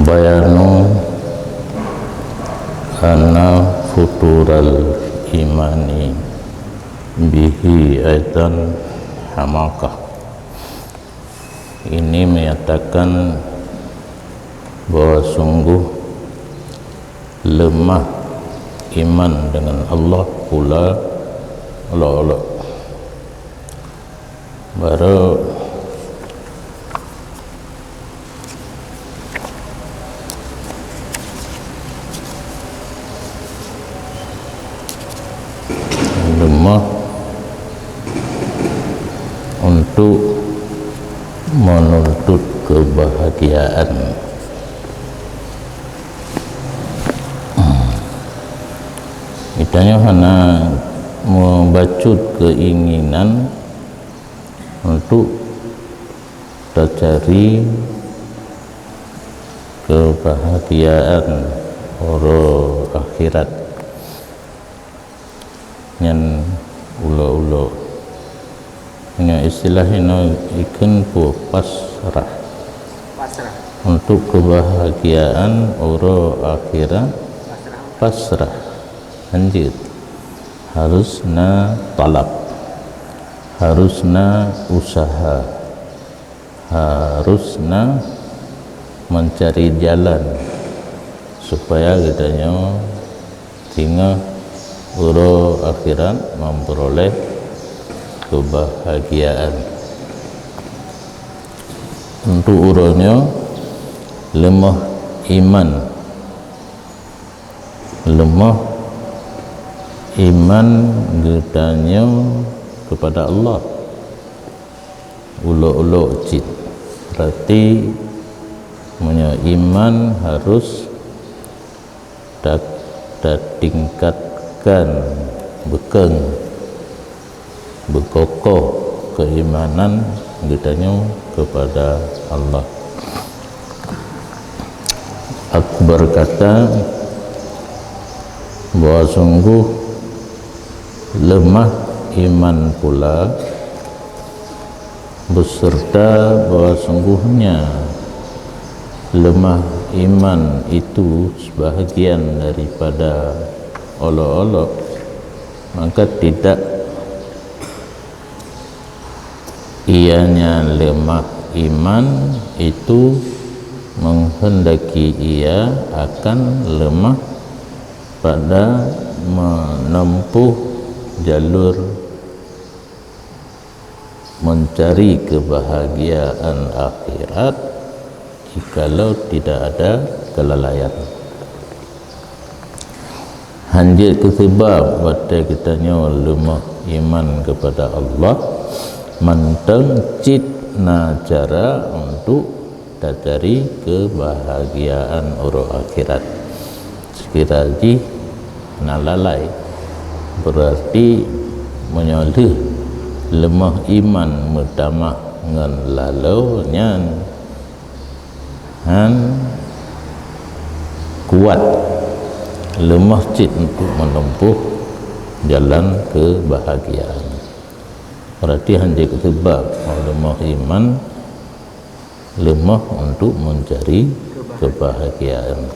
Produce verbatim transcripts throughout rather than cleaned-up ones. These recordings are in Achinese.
Bayanu anna futural imani bihi aidan hamaqah. Ini menyatakan bahwa sungguh lemah iman dengan Allah pula olok-olok. Baru lemah untuk menuntut kebahagiaan. Geutanyoe hana membacut keinginan untuk tacari kebahagiaan uroe akhirat. Nyan ulo-ulo. Nyan istilah inoe ikheun peue? Pasrah. Pasrah. Untuk kebahagiaan uroe akhirat, pasrah. Hanjeuet. Harus na talab. Harus na usaha. Harus na mencari jalan supaya geutanyoe singoh uroe akhirat memperoleh kebahagiaan. Untuk uroe nyoe, lemah iman. Lemah iman geutanyoe kepada Allah. Ulok-ulok cit. Berarti, meunyoe iman harus ta-, tatingkatkan, beukeueng, beukokoh keimanan geutanyoe kepada Allah. Aku berkata bahwa sungguh lemah iman pula, beserta bahwa sungguhnya lemah iman itu sebahagian daripada olok-olok, maka tidak ianya lemah iman itu menghendaki ia akan lemah pada menempuh jalur mencari kebahagiaan akhirat jikalau tidak ada kelalaian. Hanjeuet keu seubab watée geutanyoe leumah iman keupada Allah, mantong cit na cara untuk tacari keubahagiaan uroe akhirat. Seukira jih na lalai, beurarti meunyoe lheueh leumah iman meutamah ngon laloe nyan, han kuat, leumah cit untuk menempuh jalan keubahagiaan. Beurarti hanjeuet keu seubab leumah iman, leumah untuk mencari kebahagiaan.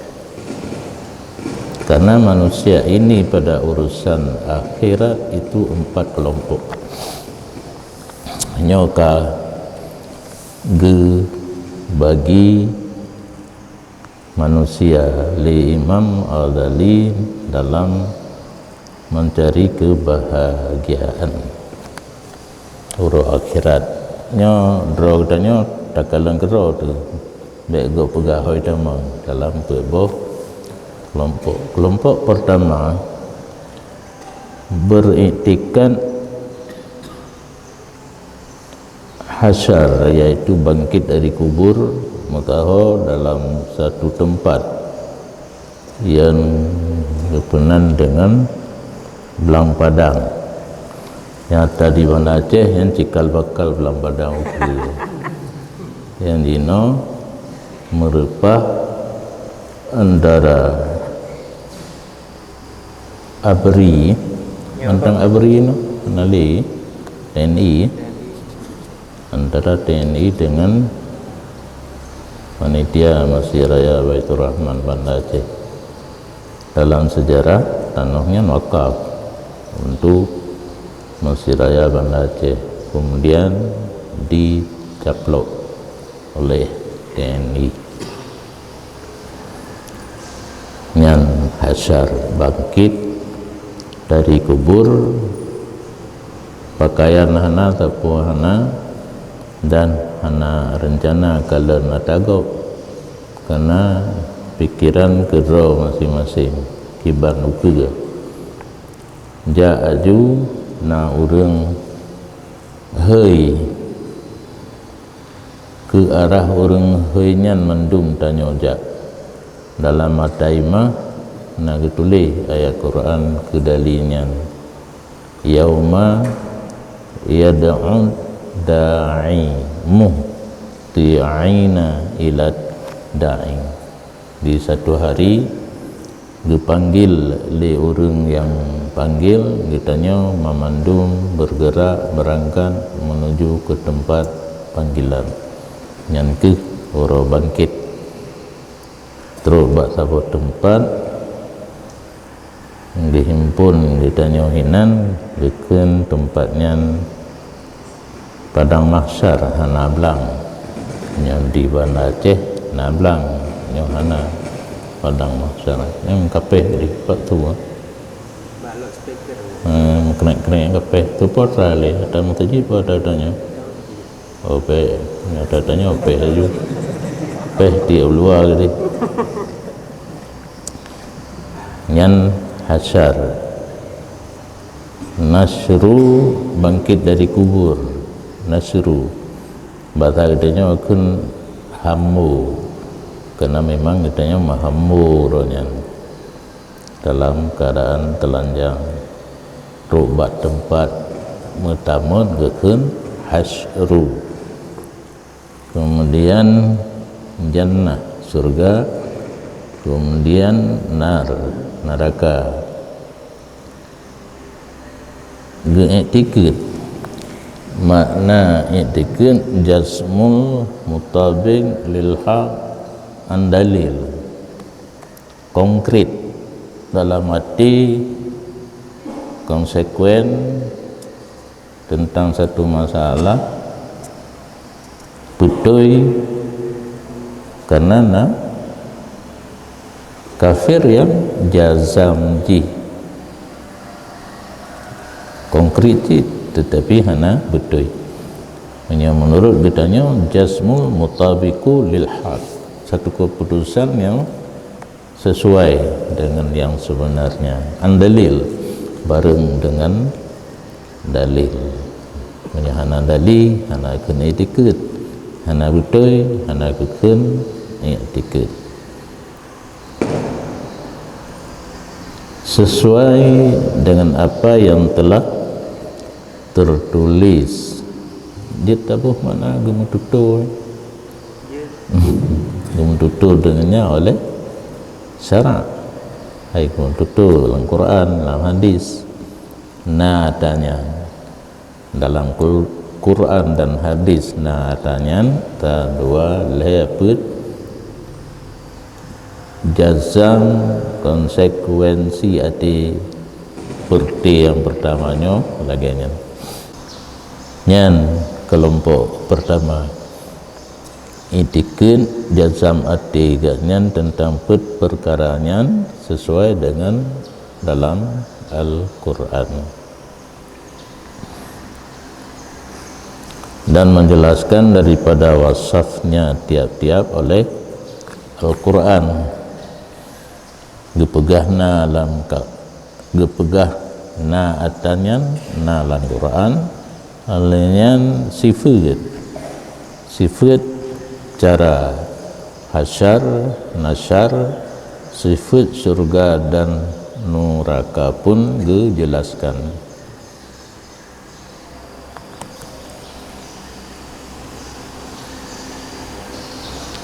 Karena manusia ini pada urusan akhirat itu empat kelompok. Nyoe ka geubagi manusia lé Imam Al-Ghazali dalam mencari kebahagiaan uroe akhirat. Nyoe droe geutanyoe takalon keudroe teuh, bék gob peugah hôi tamong dalam peuet boh kelompok. Kelompok pertama beriktikad hasyar, yaitu bangkit dari kubur, meukaho dalam satu tempat nyang geupeunan deungon blang padang. Nyata di Banda Aceh nyan cikal bakal blang padang ukeue. Nyang jinoe meureupah antara ABRI, mantong ABRI nyoe, na lé, T N I, antara T N I dengan Panitia Masjid Raya Baiturrahman Banda Aceh. Dalam sejarah, tanoh nyan wakaf untuk Masjid Raya Banda Aceh, kemudian dicaplok oleh T N I. Nyan hasyar, bangkit dari kubur, pakaian hana, sapeue hana, dan hana rencana kalon ata gob, karena pikiran keudroe maséng-maséng, kiban ukeue. Jak aju na ureuëng hôi, keu arah ureuëng hôi nyan mandum tanyoe jak. Dalam At-Taimah na geutuléh ayat Quran keu dali nyan, "Yauma yad'u da'i muhti'ina ilad da'i." Di satu hari geupanggil lé ureuëng nyang panggil, geutanyoe mamandum beureugerak beurangkat meunuju keu teumpat panggilan. Nyan kheueh uroe bangkét. Trok bak saboh teumpat, geuhimpon geutanyoe hinan, geukheun teumpat nyan Padang Mahsyar, hana blang. Nyoe di Banda Aceh na blang, nyoe hana. Padang Mahsyar. Nyoe kapéh di pat tu. Bak loudspeaker. Hmm, keunek-keunek kapéh. Tu po tra lé, ata meuseujid po ata-ata nyoe. Oh, péh. Nyoe ata-ata nyoe péh laju. Péh tiep luwa geude. Nyan hasyar. Nasyru, bangkit dari kubur. Nasyru. Basa geutanyoe kheun hambo. Karena memang geutanyoe meuhambo uroe nyan dalam keadaan telanjang. Trok bak teumpat meutamot geukheun hasyru. Kemudian jannah, syurga. Kemudian nar, neraka. Geuiktikeuet. Makna iktikeuet, jazmul mutabiq lil haq an dalil. Konkret, dalam arti konsekuen tentang satu masalah, beutôi, karena na kafir nyang jazam jih konkret cit, tetapi hana beutôi. Meunyoe meunurot geutanyoe, jazmul mutabiqu lil hal, satu keputusan yang sesuai dengan yang sebenarnya. An dalil, bareng dengan dalil. Meunyoe hana dalil, hana kheun iktikeuet, hana beutôi, hana kheun iktikeuet. Sesuai dengan apa yang telah tertulis. Jeuet taboh makna geumeututoe. Geumeututoe deungon nyan oleh syarak. Hai geumeututoe lam Quran, lam hadis. Na ata nyan. Dalam Qur-, Quran dan hadis na ata nyan, ta dua lhée peuet jazam konsekuensi até peurti nyang peurtama nyoe lagée nyan. Nyan keulompok peurtama. Iktikeuet jazam até geuh nyan teuntang peuet peukara nyan sesuai deungon dalam Al-Quran. Dan menjelaskan daripada wasafnya tiap-tiap oleh Al-Quran. Geupeugah na lam ka-, geupeugah na ata nyan na lam Quran, lheueh nyan sifeuet. Sifeuet cara hasyar, nasyar, sifeuet syurga dan nuraka pun geujelaskan.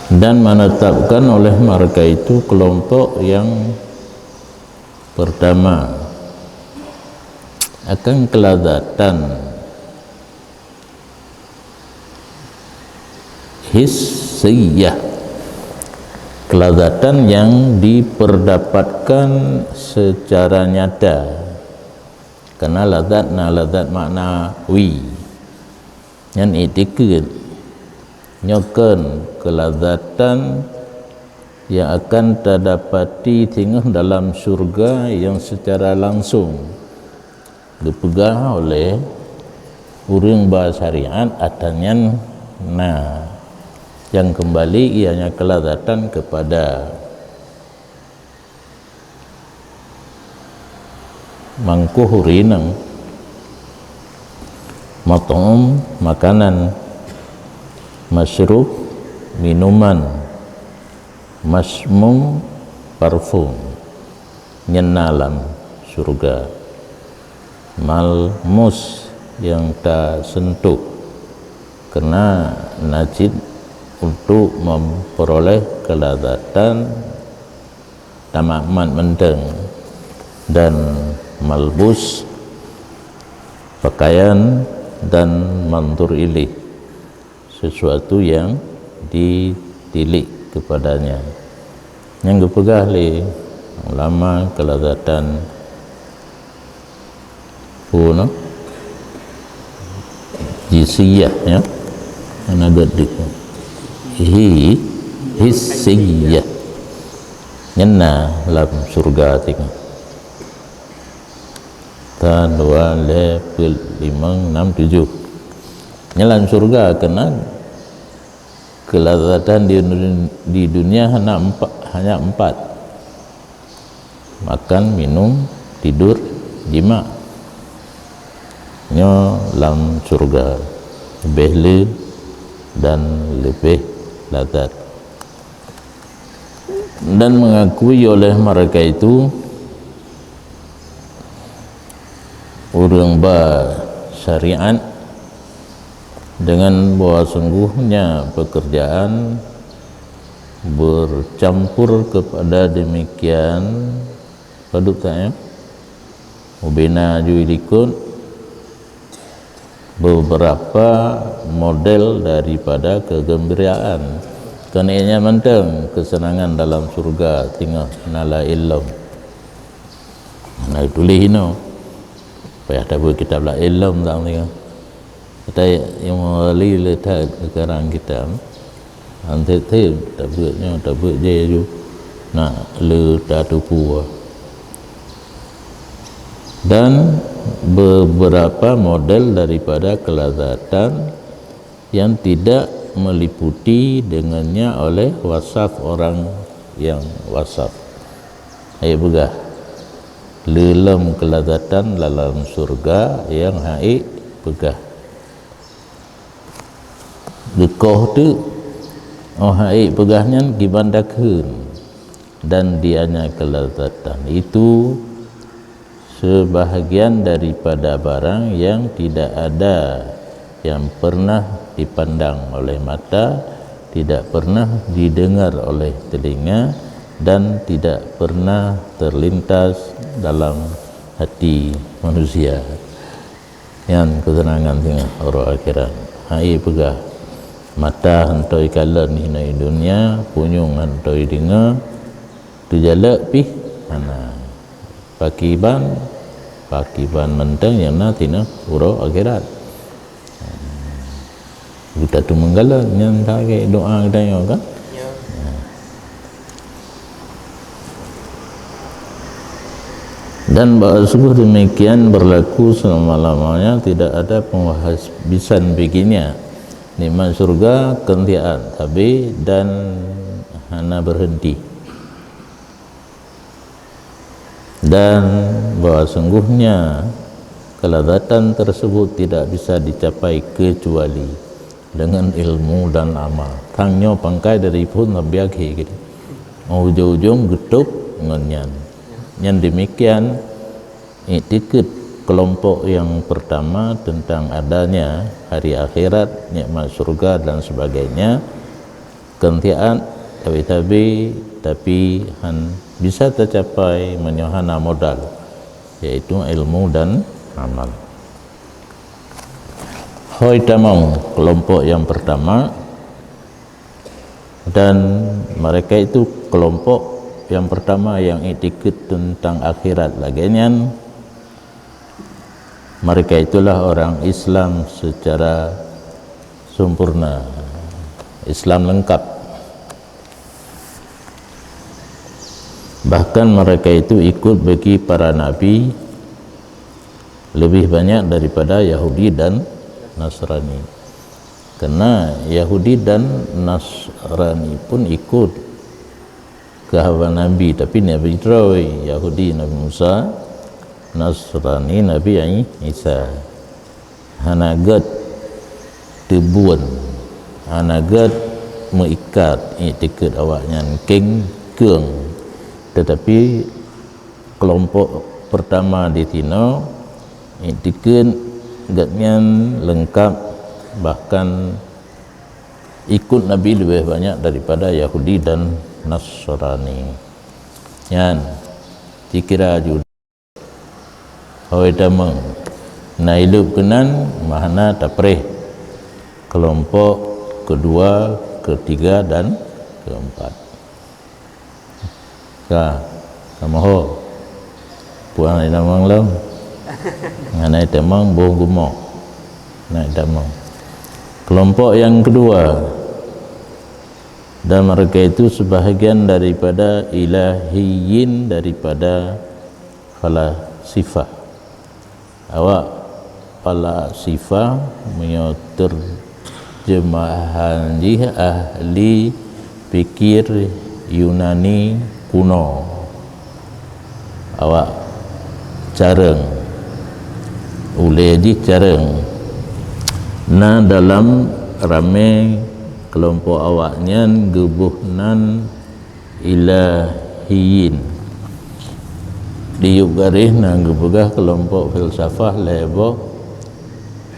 Dan menetapkan oleh mereka itu kelompok yang pertama akan kelazatan hissiyah, Kelazatan yang diperdapatkan secara nyata. Karena lazat na lazat maknawi. Nyan iktikad. Nyoe kon kelazatan yang akan tadapati singoh dalam syurga yang secara langsung geupeugah oleh ureuëng ba syariat, atra nyan na, yang kembali ianya kelazatan kepada mangkoh urinang, mat'am, makanan, masyrub, minuman, masmum, parfum, nyan na lam syurga. Malmus, yang tasentuh, karena na cit untuk memperoleh kelazatan tamat mantong, dan malbus, pakaian, dan manzur ilaih, sesuatu yang ditilik kepadanya. Nyang geupeugah lé ulama kelazatan puna hissiyah, ya. Ana geudik. Hi, hissiyah. Nyan na lam syurga singoh. Sa, dua, lhèe, peuet, limong, nam, tujoh. Nyan lam syurga keunan kelazatan di, di dunia hana empat, hanya empat. Makan, minum, tidur, jima. Nyoe lam syurga leubeh le dan leubeh lazat. Dan mengakui oleh mereka itu ureuëng ba syariat dengan bahwa sungguhnya pekerjaan bercampur kepada demikian, padub tak, ya? Ubena ju ilikot beberapa model daripada kegembiraan. Kon nyan mantong kesenangan dalam syurga singoh na la ilom. Na tuléh inoe. Payah tabeuet kitab la ilom tak singoh. Kata Imam Ghazali le that kekarang kitab. Antet-tet tabeuet nyoe, tabeuet jih ju. Nak le tatupue. Dan beberapa model daripada kelazatan yang tidak meliputi dengannya oleh wasaf orang yang wasaf. Hai peugah, le lom kelazatan dalam syurga nyang hai peugah. Geukoh teuk, oh hai peugah nyan kiban dakheun, dan dianya kelazatan itu sebahagian daripada barang yang tidak ada, yang pernah dipandang oleh mata, tidak pernah didengar oleh telinga, dan tidak pernah terlintas dalam hati manusia. Nyan keuseunangan singoh uroe akhirat. Hai peugah, mata hantoi kalon hinoe dunia, punyueng hantoi deungoe, teujalok pih hana. Pakiban, pakiban mantong nyang na singoh uroe akhirat. Geutanyoe meugalak nyan sagai doa geutanyoe kan? Ya. Dan bahwa sungguh demikian berlaku selama-lamanya, tidak ada penghabisan baginya. Nikmat syurga keuntaian sabe dan hana berhenti. Dan bahwa sungguhnya kelazatan tersebut tidak bisa dicapai kecuali dengan ilmu dan amal. Tang nyoe pangkai dari phon sampai akhé gitu. Ujong-ujong geutôb ngon nyan. Nyan demikian iktikad kelompok yang pertama tentang adanya hari akhirat, nikmat syurga dan sebagainya. Keuntian tabi-tabi, tapi han bisa teucapai meunyoe hana modal, yaitu ilmu dan amal. Hôi tamong kelompok nyang peurtama, Dan mereka itu kelompok yang pertama yang iktikad tentang akhirat lagèe nyan, mereka itulah orang Islam secara sempurna, Islam lengkap. Bahkan mereka itu ikut bagi para nabi lebih banyak daripada Yahudi dan Nasrani. Karena Yahudi dan Nasrani pun ikut keu haba Nabi, tapi Nabi droe, Yahudi Nabi Musa, Nasrani Nabi Isa. Hana gèt teubuan, hana gèt meuikat iktikad awaknyan keng-, keung. Tetapi kelompok pertama di sinoe, iktikad gobnyan leungkap, bahkan ikut Nabi leubeh banyak daripada Yahudi dan Nasrani. Nyan, sikira ju-, hôi tamong. Na ilop keunan, mahana tapreh kelompok kedua, ketiga, dan keempat. Ka, kamoe ho. Puang ai tamong lom. Ngan ai tamong boh gumok. Nai tamong. Kelompok yang kedua, dan mereka itu sebahagian daripada ilahiyin, daripada falasifah. Awak falasifah, meunyoe teurjeumahan jih ahli pikir Yunani kuno. Awak careueng, ulée jih careueng. Na dalam ramé keulompok awaknyan geuboh nan ilahiyin. Di yup garéh na geupeugah keulompok filsafah lhée boh,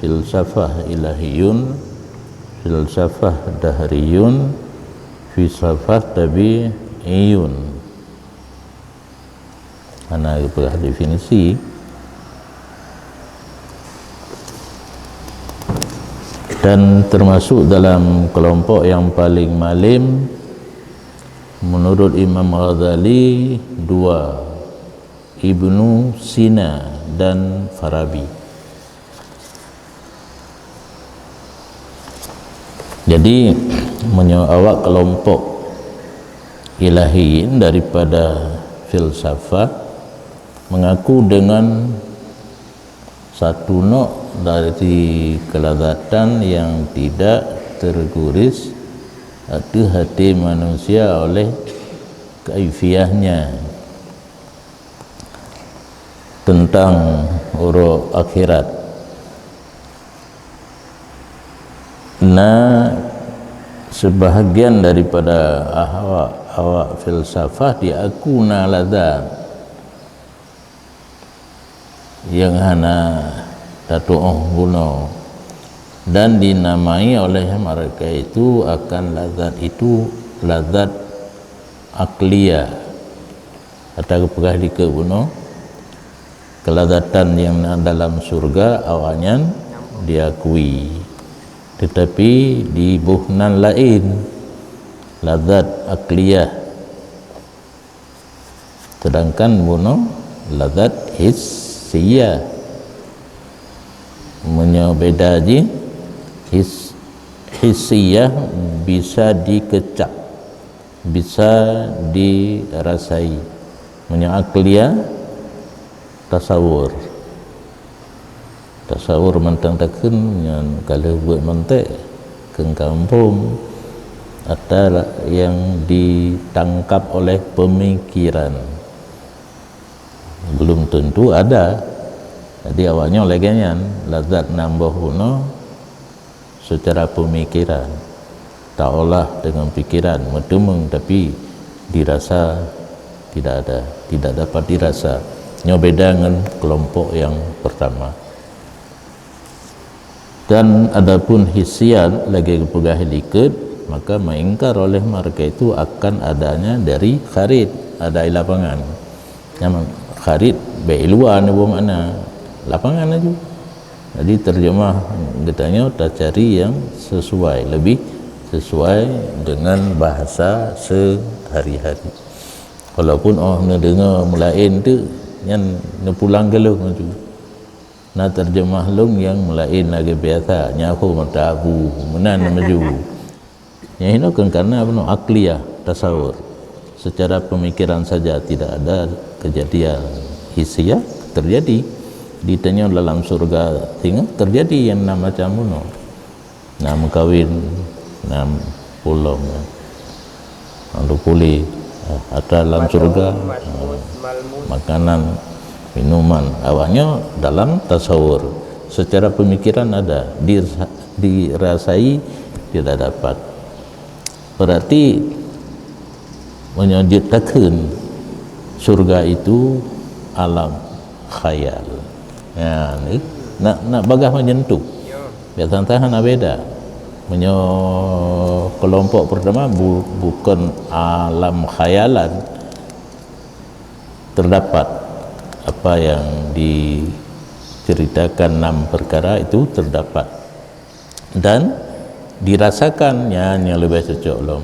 filsafah ilahiyun, filsafah dahriyun, filsafah tabiiyun. Hana geupeugah definisi. Dan termasuk dalam kelompok yang paling malim, menurut Imam Ghazali, dua, Ibnu Sina dan Farabi. Jadi, meunyoe awak kelompok ilahiyin daripada filsafat mengaku dengan satu nok dari kelazatan yang tidak terguris ateueh hati manusia oleh kaifiahnya tentang uroe akhirat. Na sebahagian daripada awak, awak filsafah diaku na lazat nyang hana tatuoh bunoe, dan dinamai oleh mereka itu akan lazat itu lazat akliyah. Ata geupeugah dikeue bunoe, kelazatan nyang na dalam syurga awaknyan diakui, teutapi diboh nan laén, lazat akliyah. Sedangkan bunoe lazat hissiyah. Meunyoe beda jih, his-, hissiyah bisa dikeucap, bisa dirasai. Meunyoe akliyah, tasawur. Tasawur mantong takheun nyan ka lheueh buet mantek, kheun ka muphom, ata nyang ditangkap oleh pemikiran. Belum tentu ada. Jadi awaknyoe lagée nyan, lazat nyang boh bunoe secara pemikiran, taolah dengan pikiran, meuteumeung, tapi dirasa tidak ada, tidak dapat dirasa. Nyoe beda ngon kelompok yang pertama. Dan adapun hisiat lagée geupeugah likot, maka mengingkar oleh mereka itu akan adanya dari kharit, ada di lapangan. Nyang kharit bèk luwa neuboh makna, lapangan laju. Jadi terjemah geutanyoe tacari yang sesuai, lebih sesuai dengan bahasa sehari-hari. Walaupun oh neudeungoe meulaén tu, nyan neupulang keu lôn laju. Na terjemah lôn nyang meulaén lagée biasa, nyan ho mata abu, meunan laju. Nyang hinoe kan karena bunoe akliyah, tasawur. Secara pemikiran saja tidak ada kejadian hisiah terjadi. Di tanyoe dalam surga singoh terjadi nyang na macam bunoe. Na meukawen, na pulom, na puléh, atra lam surga, makanan, minuman, awaknyoe dalam tasawur. Secara pemikiran ada, dirasa-, dirasai tidak dapat. Berarti meunyoe jeuet takheun, surga itu alam khayal. Ya, ni nak, nak bagah macam tu. Biasa hana beda. Meunyoe kelompok pertama bu-, bukan alam khayalan, terdapat apa yang diceritakan enam perkara itu terdapat dan dirasakan, nyan nyang leubeh cocok lom.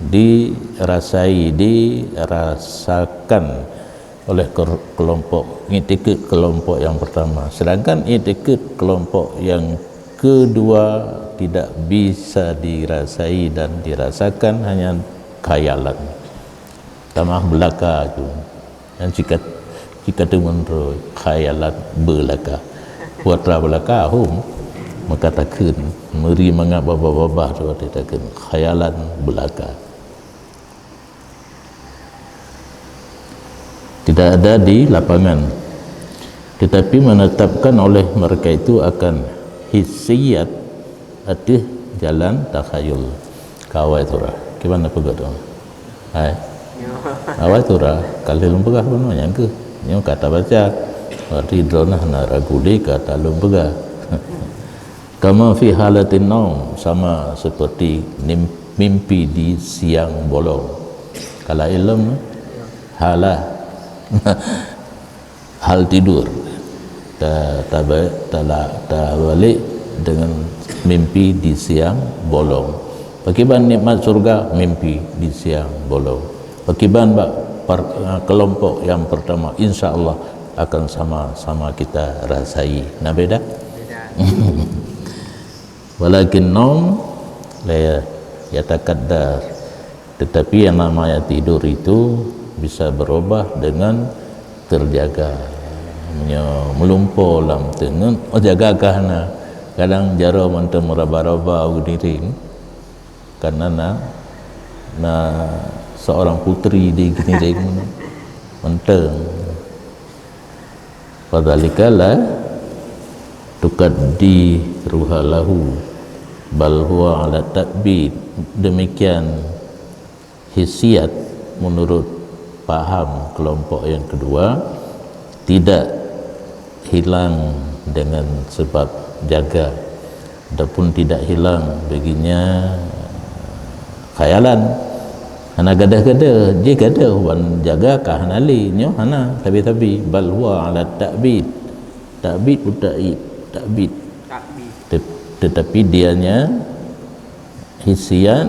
Dirasai, dirasakan oleh ker-, kelompok, iktikad kelompok yang pertama. Sedangkan iktikad kelompok yang kedua tidak bisa dirasai dan dirasakan, hanya khayalan. Tamah beulaka tu. Nyang cika, cika teumon roi, khayalan beulaka. Watra beulaka, hom, maka takheun, meuri mangat babah-babah tu watée takheun, khayalan beulaka. Tidak ada di lapangan. Tetapi menetapkan oleh mereka itu akan hissiyat ateueh jalan takhayul. Ka awai surah. Kiban na peugah tu? Hai. Awai surah, ka lheueh lôn peugah bunoe nyang keuh. Nyoe ka tabaca. Berarti droeneuh hana ragu lé ka lôn peugah. Kama fi halatin naum, sama seperti nim-, mimpi di siang bolong. Ka laén lom, halah. Hal tidur. Ta-, taba-, tala-, tabalik dengan mimpi di siang bolong. Pakiban nikmat surga, mimpi di siang bolong. Pakiban bak par-, kelompok yang pertama, insya Allah akan sama-sama kita rasai. Na beda? Beda. Walakin naum la yatakaddar. Tetapi yang namanya tidur itu bisa berubah dengan terjaga. Meunyoe meulumpo lam teungeut, oh, jaga kah na. Kadang jaroe mantong meuraba-raba u Giniring. Karena na, na seorang putri di Giniring mantong. Fadzalika la tukaddiruha lahu, bal huwa ala takbid. Demikian hisiat menurut paham kelompok yang kedua tidak hilang dengan sebab jaga, adapun tidak hilang baginya khayalan. Hana gadoh-gadoh, jih gadoh ban jaga ka hana lé, nyoe hana, sabe-sabe, bal huwa ala takbid. Takbid pun taib, takbid. Takbid. Tet-, tetapi dianya hisiat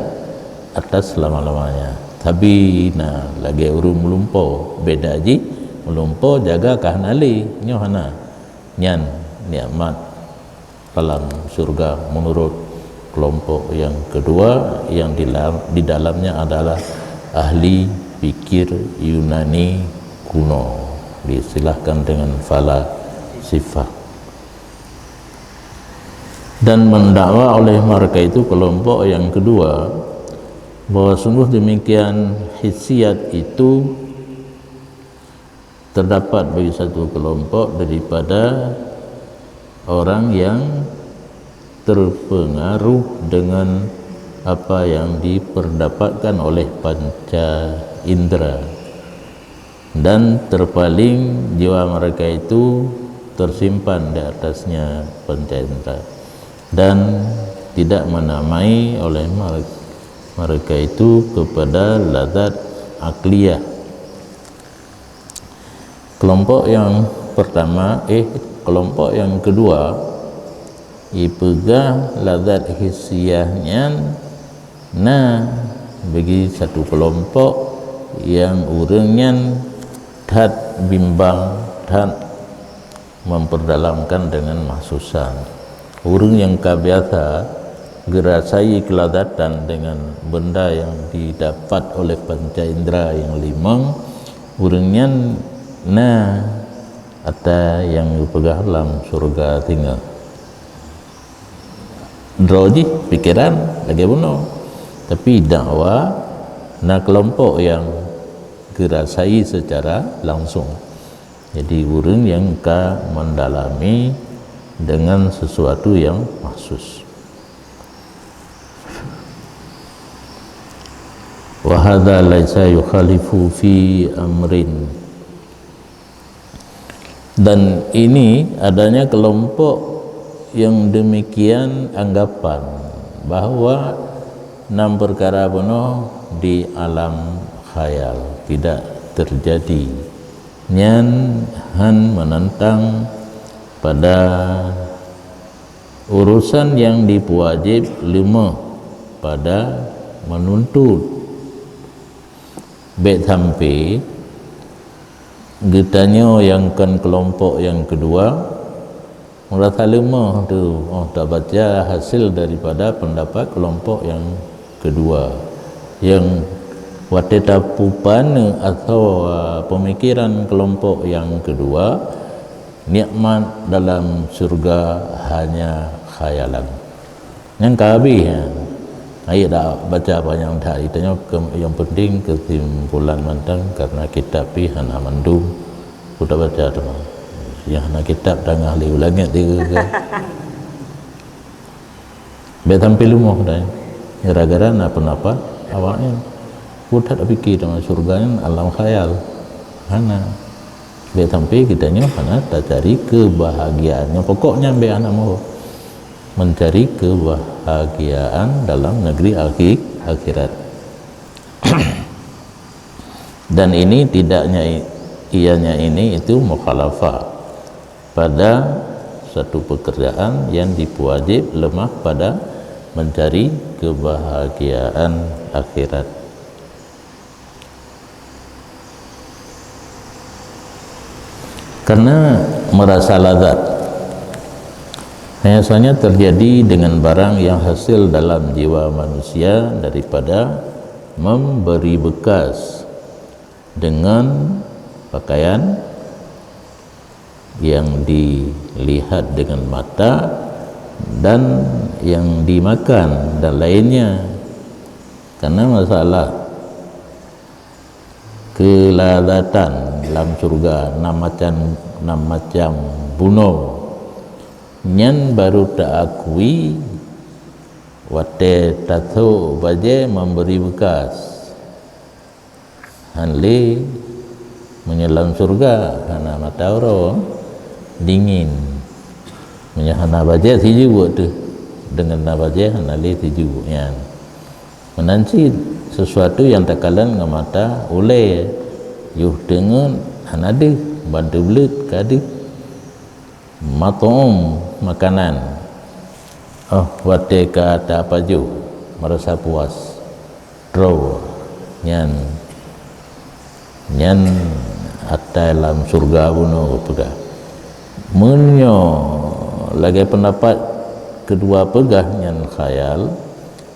atas selama-lamanya. Sabe na lagée ureuëng meulumpo, beda jih meulumpo jaga ka hana lé, nyoe hana. Nyan nikmat dalam surga menurut kelompok yang kedua yang di dalam, di dalamnya adalah ahli pikir Yunani kuno, diistilahkan dengan falasifah. Dan mendakwa oleh mereka itu kelompok yang kedua bahwa sungguh demikian hisiat itu terdapat bagi satu kelompok daripada orang yang terpengaruh dengan apa yang diperdapatkan oleh panca indera, dan terpaling jiwa mereka itu tersimpan di atasnya panca indera, dan tidak menamai oleh mere-, mereka itu kepada lazat akliyah. Kelompok yang pertama, eh, kelompok yang kedua Ipeugah lazat hisiah nyan na bagi satu kelompok yang ureuëng nyan that bimbang, that memperdalamkan dengan mahsusan. Ureuëng nyang ka biasa geurasai keulazatan dengan benda yang didapat oleh panca indra yang limong, ureuëng nyan na ata nyang geupeugah lam syurga singoh. Droe jih pikeran lagée bunoe, tapi dakwa na kelompok yang geurasai secara langsung. Jadi ureuëng nyang ka mendalami dengan sesuatu yang mahsus. Wa hadza laisa yukhalifu fi amrin. Dan ini adanya kelompok yang demikian anggapan bahwa enam perkara bunoe di alam khayal tidak terjadi. Nyan han menentang pada urusan yang dipeuwajéb leumoh pada menuntut. Bék sampai geutanyoe nyang kon kelompok yang kedua merasa leumoh tu, oh, tabaca hasil daripada pendapat kelompok yang kedua. Yang watée tapupana atau pemikiran kelompok yang kedua, nikmat dalam syurga hanya khayalan. Nyang ka habéh, ya. Ayat dah baca panjang that, ditanya ke, yang penting kesimpulan mantong karena kitab pih hana mandum. Ku tak baca tu. Yang hana kitab tangah liu langit dia ke. Bék sampai leumoh dah. Gara-gara na pendapat awaknya. Ku tak fikir tentang syurga ni alam khayal. Hana. Bék sampai kita nyoh hana tacari kebahagiaan. Nyang pokoknya bék hana mau mencari kebahagiaan dalam negeri akhir, akhirat. Dan ini tidaknya, ianya ini itu mukhalafah pada satu pekerjaan yang dipewajib lemah pada mencari kebahagiaan akhirat. Karena merasa lazat biasanya terjadi dengan barang yang hasil dalam jiwa manusia daripada memberi bekas dengan pakaian yang dilihat dengan mata dan yang dimakan dan lainnya. Karena masalah keulazatan lam syurga nam macam, nam macam bunoe, nyan baru taakui watée tasok bajée memberi bekas. Han lé meunyoe lam syurga hana mata uroe, dingin. Meunyoe hana bajée sijuek teuh, deungon na bajée hana lé sijuek nyan. Meunan cit sesuatu nyang takalon ngon mata ulée, yoh teungeut hana deuh, ban teubleuet ka deuh. Mat'um, makanan. Oh, watée ka tapajoh, meurasa puas, droe, nyan, nyan ata lam syurga bunoe geupeugah. Meunyoe lagée pendapat keudua peugah nyan khayal,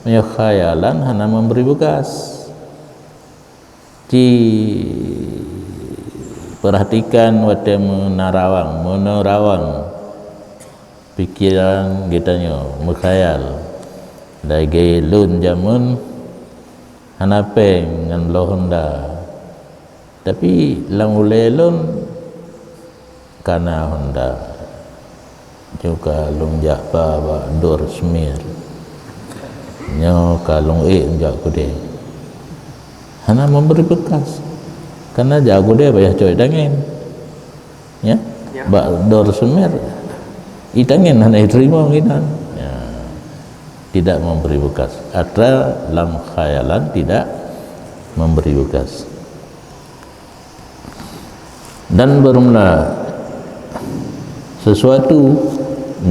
meunyoe khayalan hana memberi bekas. Ci perhatikan watée meunarawang, meunerawang pikiran geutanyoe, meukhayal. Lagée lôn jameun hana péng ngon bloe honda. Tapi lam ulée lôn kana honda. Nyoe ka lôn jak ba bak Dor Semer. Nyoe ka lôn ék jak keudée. Hana memberi bekas. Karena jak keudée payah cok itangen. Ya? Ya. Bak Dor Semer, itangen hana iterima nginan. Ya. Tidak memberi bekas. Atra lam khayalan tidak memberi bekas. Dan bermula sesuatu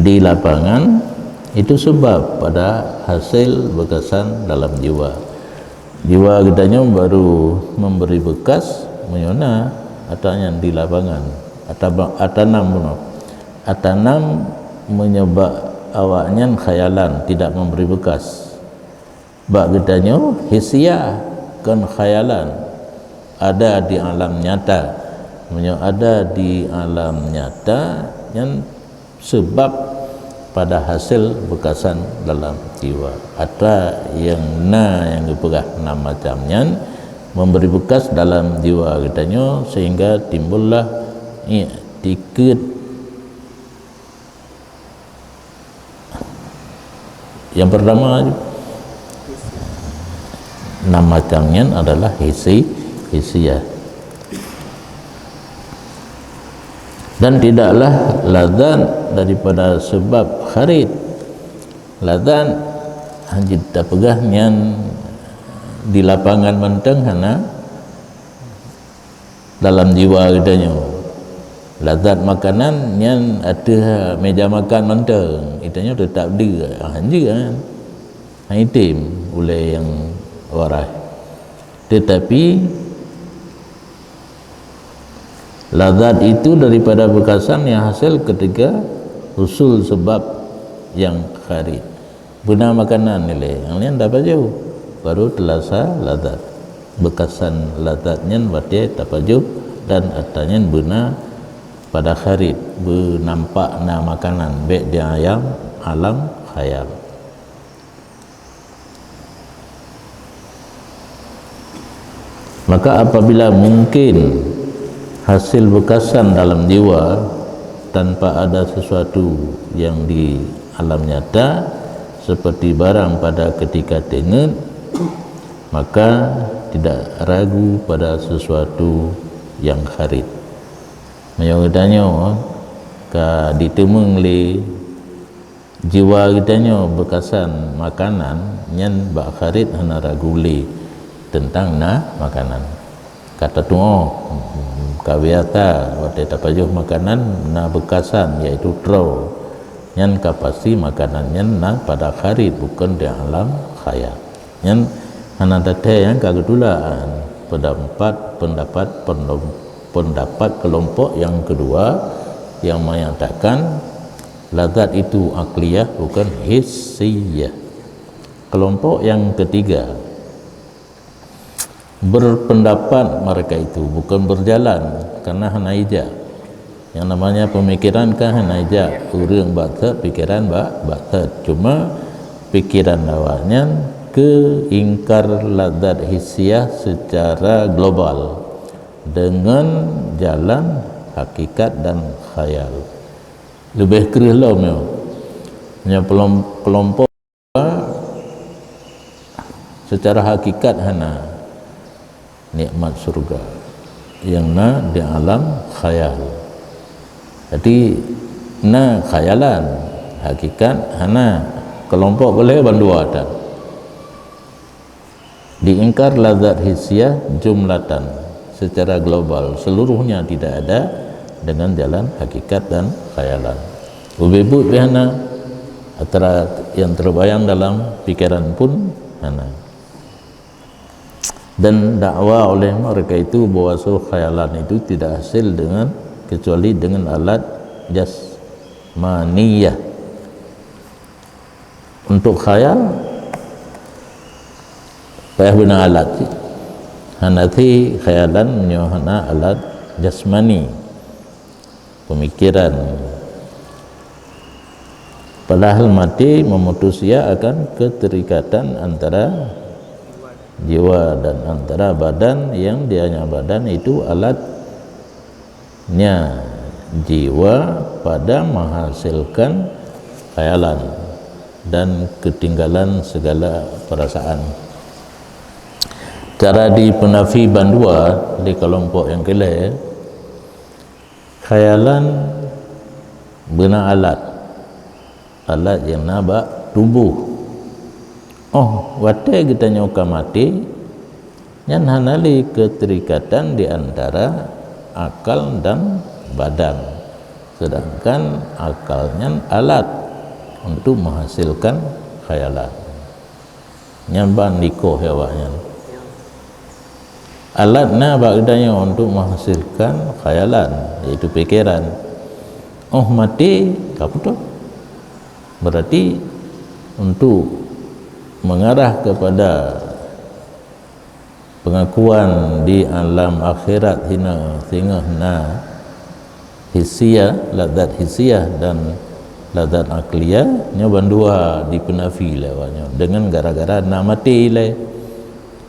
di lapangan Itu sebab pada hasil beukasan dalam jiwa. Jiwa geutanyoe baru memberi bekas meunyoe na atra nyan di lapangan, atra, atra nam bunoe. Atra nam meunyoe bak awaknyan khayalan tidak memberi bekas. Bak geutanyoe hisiah kon khayalan, ada di alam nyata. Meunyoe ada di alam nyata, nyan sebab pada hasil beukasan dalam jiwa. Atra nyang na nyang geupeugah nam macam nyan memberi bekas dalam jiwa geutanyoe sehingga timbullah iktikad. Yang pertama, nam macam nyan adalah hisi, hisiah. Dan tidaklah lazat daripada sebab kharid. Lazat hanjeuet tapeugah nyan di lapangan mantong hana, dalam jiwa geutanyoe. Lazat makanan nyan ateueh meja makan mantong, geutanyoe teutap deuh, ah, hanjeuet kan. Hana item ulée nyang waras. Tetapi lazat itu daripada beukasan nyang hasil ketika husul sebab nyang kharid. Beuna makanan ilée, nyang nyan tapajoh, baru teulasa lazat. Beukasan lazat nyan watée tapajoh dan atra nyan beuna pada kharid, beunampak na makanan, bék di ayam alam khayal. Maka apabila mungkin hasil beukasan dalam jiwa tanpa ada sesuatu yang di alam nyata seperti barang pada ketika teungeut, maka tidak ragu pada sesuatu yang kharid. Meunyoe geutanyoe ka diteumeung lé jiwa geutanyoe beukasan makanan, nyan bak kharid hana ragu lé teuntang na makanan. Ka tatu'oh, ka biasa watée tapajoh makanan na beukasan, yaitu troe, nyan ka pasti makanan nyan na pada kharid, bukon di alam khayal. Nyan hana tathée nyang ka geutulak, peundapat, peundapat, peundapat kelompok yang kedua yang menyatakan lazat itu akliyah, bukan hissiyah. Kelompok yang ketiga berpendapat mereka itu, bukan berjalan, karena hana ijak. Yang namanya pemikiran kan hana ijak, ureuëng bak thot, pikiran bak, bak thot. Cuma pikiran awaknyan ke ingkar lazat hissiyah secara global dengan jalan hakikat dan khayal. Leubeh kreueh lom nyoe. Nyoe pelom-, kelompok secara hakikat hana nikmat syurga, yang na di alam khayal. Jadi na khayalan, hakikat hana. Kelompok boleh bandua tan. Diingkar lazat hissiyah jumlatan, secara global, seluruhnya tidak ada dengan jalan hakikat dan khayalan. Ubebut bih hana, antara yang terbayang dalam pikiran pun hana. Dan dakwa oleh mereka itu bahwa khayalan itu tidak hasil dengan, kecuali dengan alat jasmaniyah. Untuk khayal, payah beuna alat cit. Hana thi khayalan meunyoe hana alat jasmani, pemikiran. Padahal mati memutus ia akan keterikatan antara jiwa dan antara badan, yang dianya badan itu alat nya jiwa pada menghasilkan khayalan dan ketinggalan segala perasaan. Cara dipeunafi bandua di kelompok yang keulhée, khayalan beuna alat, alat nyang na bak tuboh. Oh, watée geutanyoe ka maté, nyan hana lé keuterikatan di antara akal dan badan, sedangkan akal nyan alat. untuk menghasilkan khayalan. Nyan ban dikoh awaknyan. Alat na bak geutanyoe untuk menghasilkan khayalan, yaitu pikiran. Oh maté, ka putôh. Berarti untuk mengarah kepada pengakuan di alam akhirat hina singoh na hisiah, lazat hisiah dan lazat akliyah, nyoe bandua dipeunafi lé awaknyoe dengan gara-gara na maté ilée.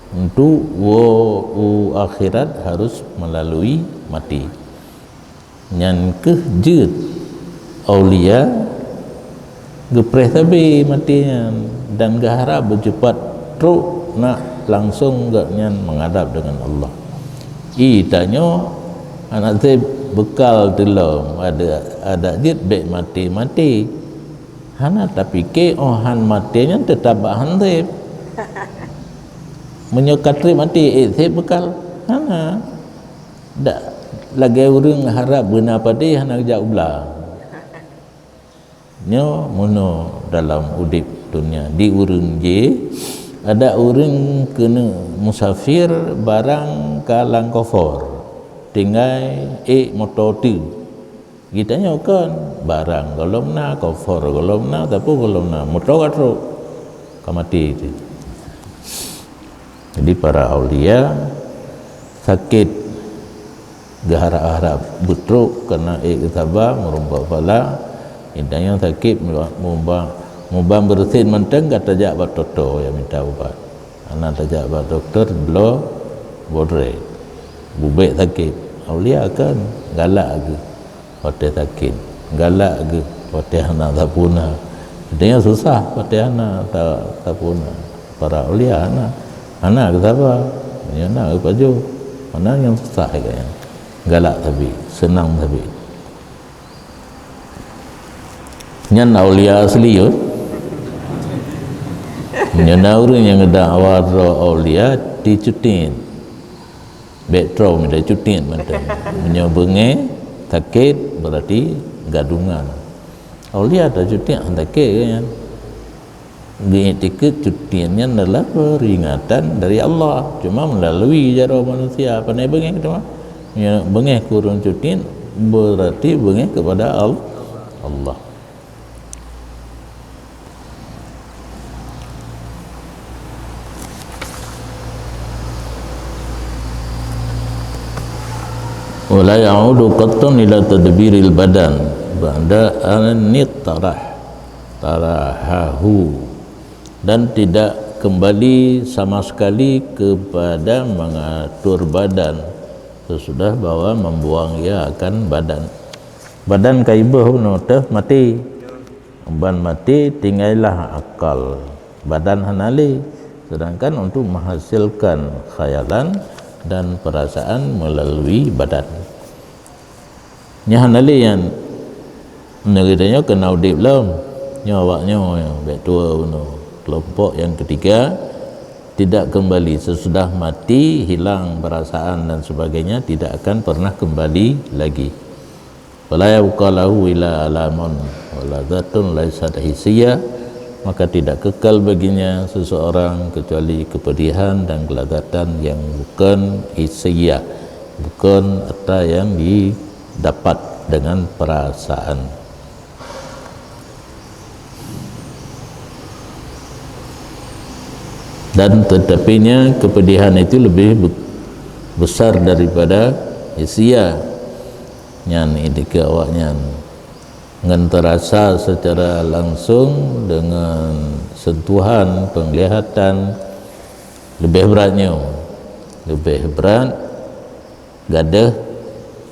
Untuk woe u akhirat harus melalui maté. Nyan keuh jeuet aulia geupreh sabe maté nyan dan geuharab beuceupat trok nak langsong gobnyan menghadap dengan Allah. I tanyoe hana seb beukal teulom, ada, ada jeuet bék maté-maté. Hana tapike oh han maté nyan teutab bak han seb. Meunyoe ka treb maté, ék seb beukal? Hana. Dak lagée ureuëng harab beuna padé hana geujak u blang. Nyoe meunoe dalam udeb dunia di ureuëng jih, ada ureuëng keuneuk musafir barang ka lam kofor, tinggai ék moto teuk. Geutanyoe kon, barang gohlom na, kofor gohlom na, sapeue gohlom na, moto ka trok, ka maté teuk. Jadi para aulia sakét geuharab-harab beutrok karena ék geusaba meureumpok pala, intan nyang sakét muba-, muba-, muban beureusin mantong ka tajak bak dokto nyang mita ubat. Hana tajak bak dokto bloe bodré. Bubek sakét. Aulia kan galak geuh watée sakét, galak geuh watée hana tapuna. Geutanyoe susah watée hana ta-, tapuna. Para aulia hana, hana geusaba, meunyoe na geupajoh, hana nyang susah geutanyoe. Galak sabe, seunang sabe. Nyan aulia asli, yo. Meunyoe na ureuëng nyang geudakwa droe aulia, ticutin. Bék troe mida cutit mantong. Meunyoe beungéh sakét, berarti gadungan. Aulia tacutit han sakét nyan. Geuiktikeuet cutit nyan adalah peringatan dari Allah, cuma melalui jaroe manusia. Pandai beungéh teuma. Meunyoe beungéh kureueng cutit, berarti beungéh kepada Al-, Allah. Wala ya'udu qattun ila tadbiril badan ba'da an ittarah, tarahahu, dan tidak kembali sama sekali kepada mengatur badan sesudah bahwa membuang ia akan badan. Badan ka ibeuh unoe teuh maté. Ban maté, tinggai lah akal. Badan hana lé. Sedangkan untuk menghasilkan khayalan dan perasaan melalui badan. Nyan hana lé nyan. Meunyoe geutanyoe keunan udeb lom, nyoe awaknyoe bék tuwoe bunoe. Kelompok yang ketiga, tidak kembali sesudah mati, hilang perasaan dan sebagainya, tidak akan pernah kembali lagi. Fala yabqa lahu illa alamun wa ladzatun laisat hissiyah, maka tidak kekal baginya seseorang kecuali kepedihan dan kelezatan yang bukan hissiyah, bukan atra yang didapat dengan perasaan. Dan tetapinya kepedihan itu lebih be-, besar daripada hissiyah. Nyan indika awaknyan ngon terasa secara langsung dengan sentuhan, penglihatan, lebih berat nyoe, lebih berat gadoh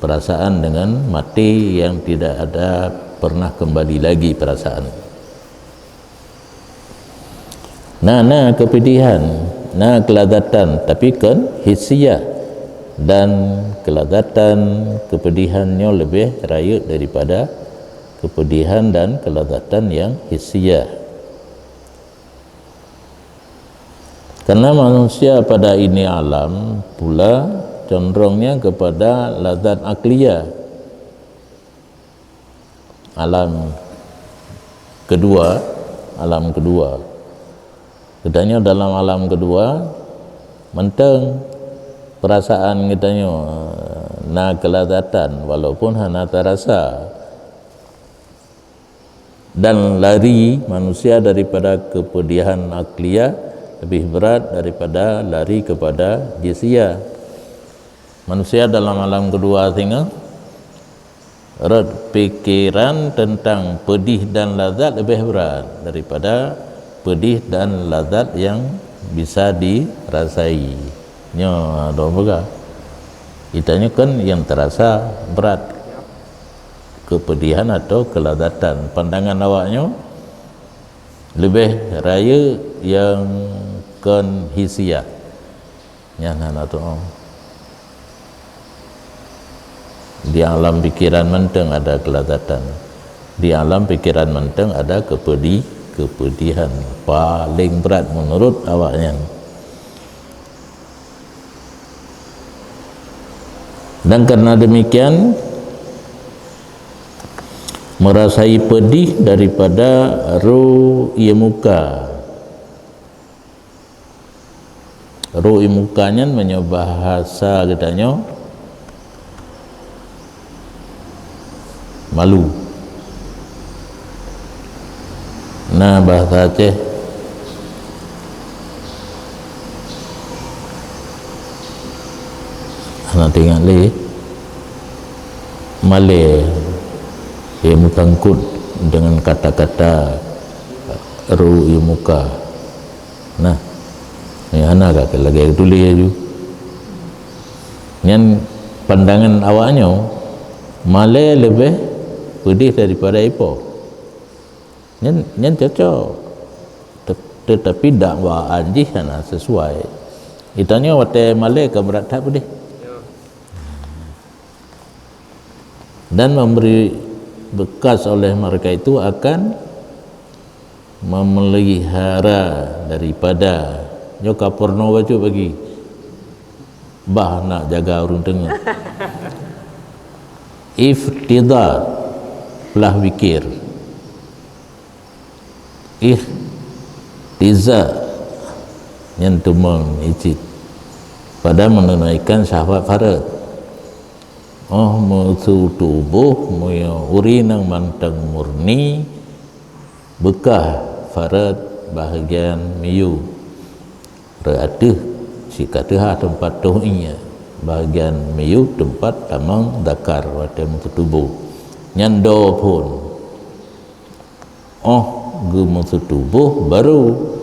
perasaan dengan mati yang tidak ada pernah kembali lagi perasaan. Na, na kepedihan, na kelazatan, tapi kon hissiyah. Dan kelazatan, kepedihan nyoe lebih rayeuk daripada kepedihan dan kelazatan yang hissiyah. Karena manusia pada ini alam pula condrongnya kepada lazat akliyah. Alam Kedua, alam kedua. Geutanyoe dalam alam kedua, mantong perasaan geutanyoe na keulazatan walaupun hana tarasa. Dan lari manusia daripada kepedihan akliyah lebih berat daripada lari kepada hisiah. Manusia dalam alam kedua singoh rot pikiran tentang pedih dan lazat lebih berat daripada pedih dan lazat yang bisa dirasai. Nyoe dua peugah. Geutanyoe kan yang terasa berat kepedihan atau kelazatan. Pandangan awaknyoe lebih rayeuk yang kon hisiah. Nyan hana tu'oh. Di alam pikiran mantong ada kelazatan. Di alam pikiran mantong ada kepedi-, kepedihan. Paling berat menurut awaknyan. Dan karena demikian, merasai pedih daripada ru'yah muka. Ru'yah muka nyan meunyoe bahasa geutanyoe malu. Na bahasa Aceh. Hana teuingat lé. Malée, ia meusangkot dengan kata-kata ru'yah muka. Nah, nyang hana ka lagée tuléh laju. Nyan pandangan awaknyoe malée leubeh peudeh daripada ipo. Nyan, nyan cocok. Te-, tetapi dakwaan jih hana sesuai. Geutanyoe watée malée ka brat that peudeh. Dan memberi bekas oleh mereka itu akan memelihara daripada, nyoe ka porno bacut bagi, bah nak jaga ureuëng teungoh. Iftida, plah pikir. Ihtiza, nyan tumong icit pada menunaikan syahwat farad. Oh, musuh tuboh, meunyoe ureuëng nyang mantong murni, beukah farad bahagian miyueb. Rot ateueh, sikateuma teumpat toh ié, bahagian miyueb teumpat tamong zakar watée musuh tuboh. Nyan do phon. Oh, geumeuseutubôh barô.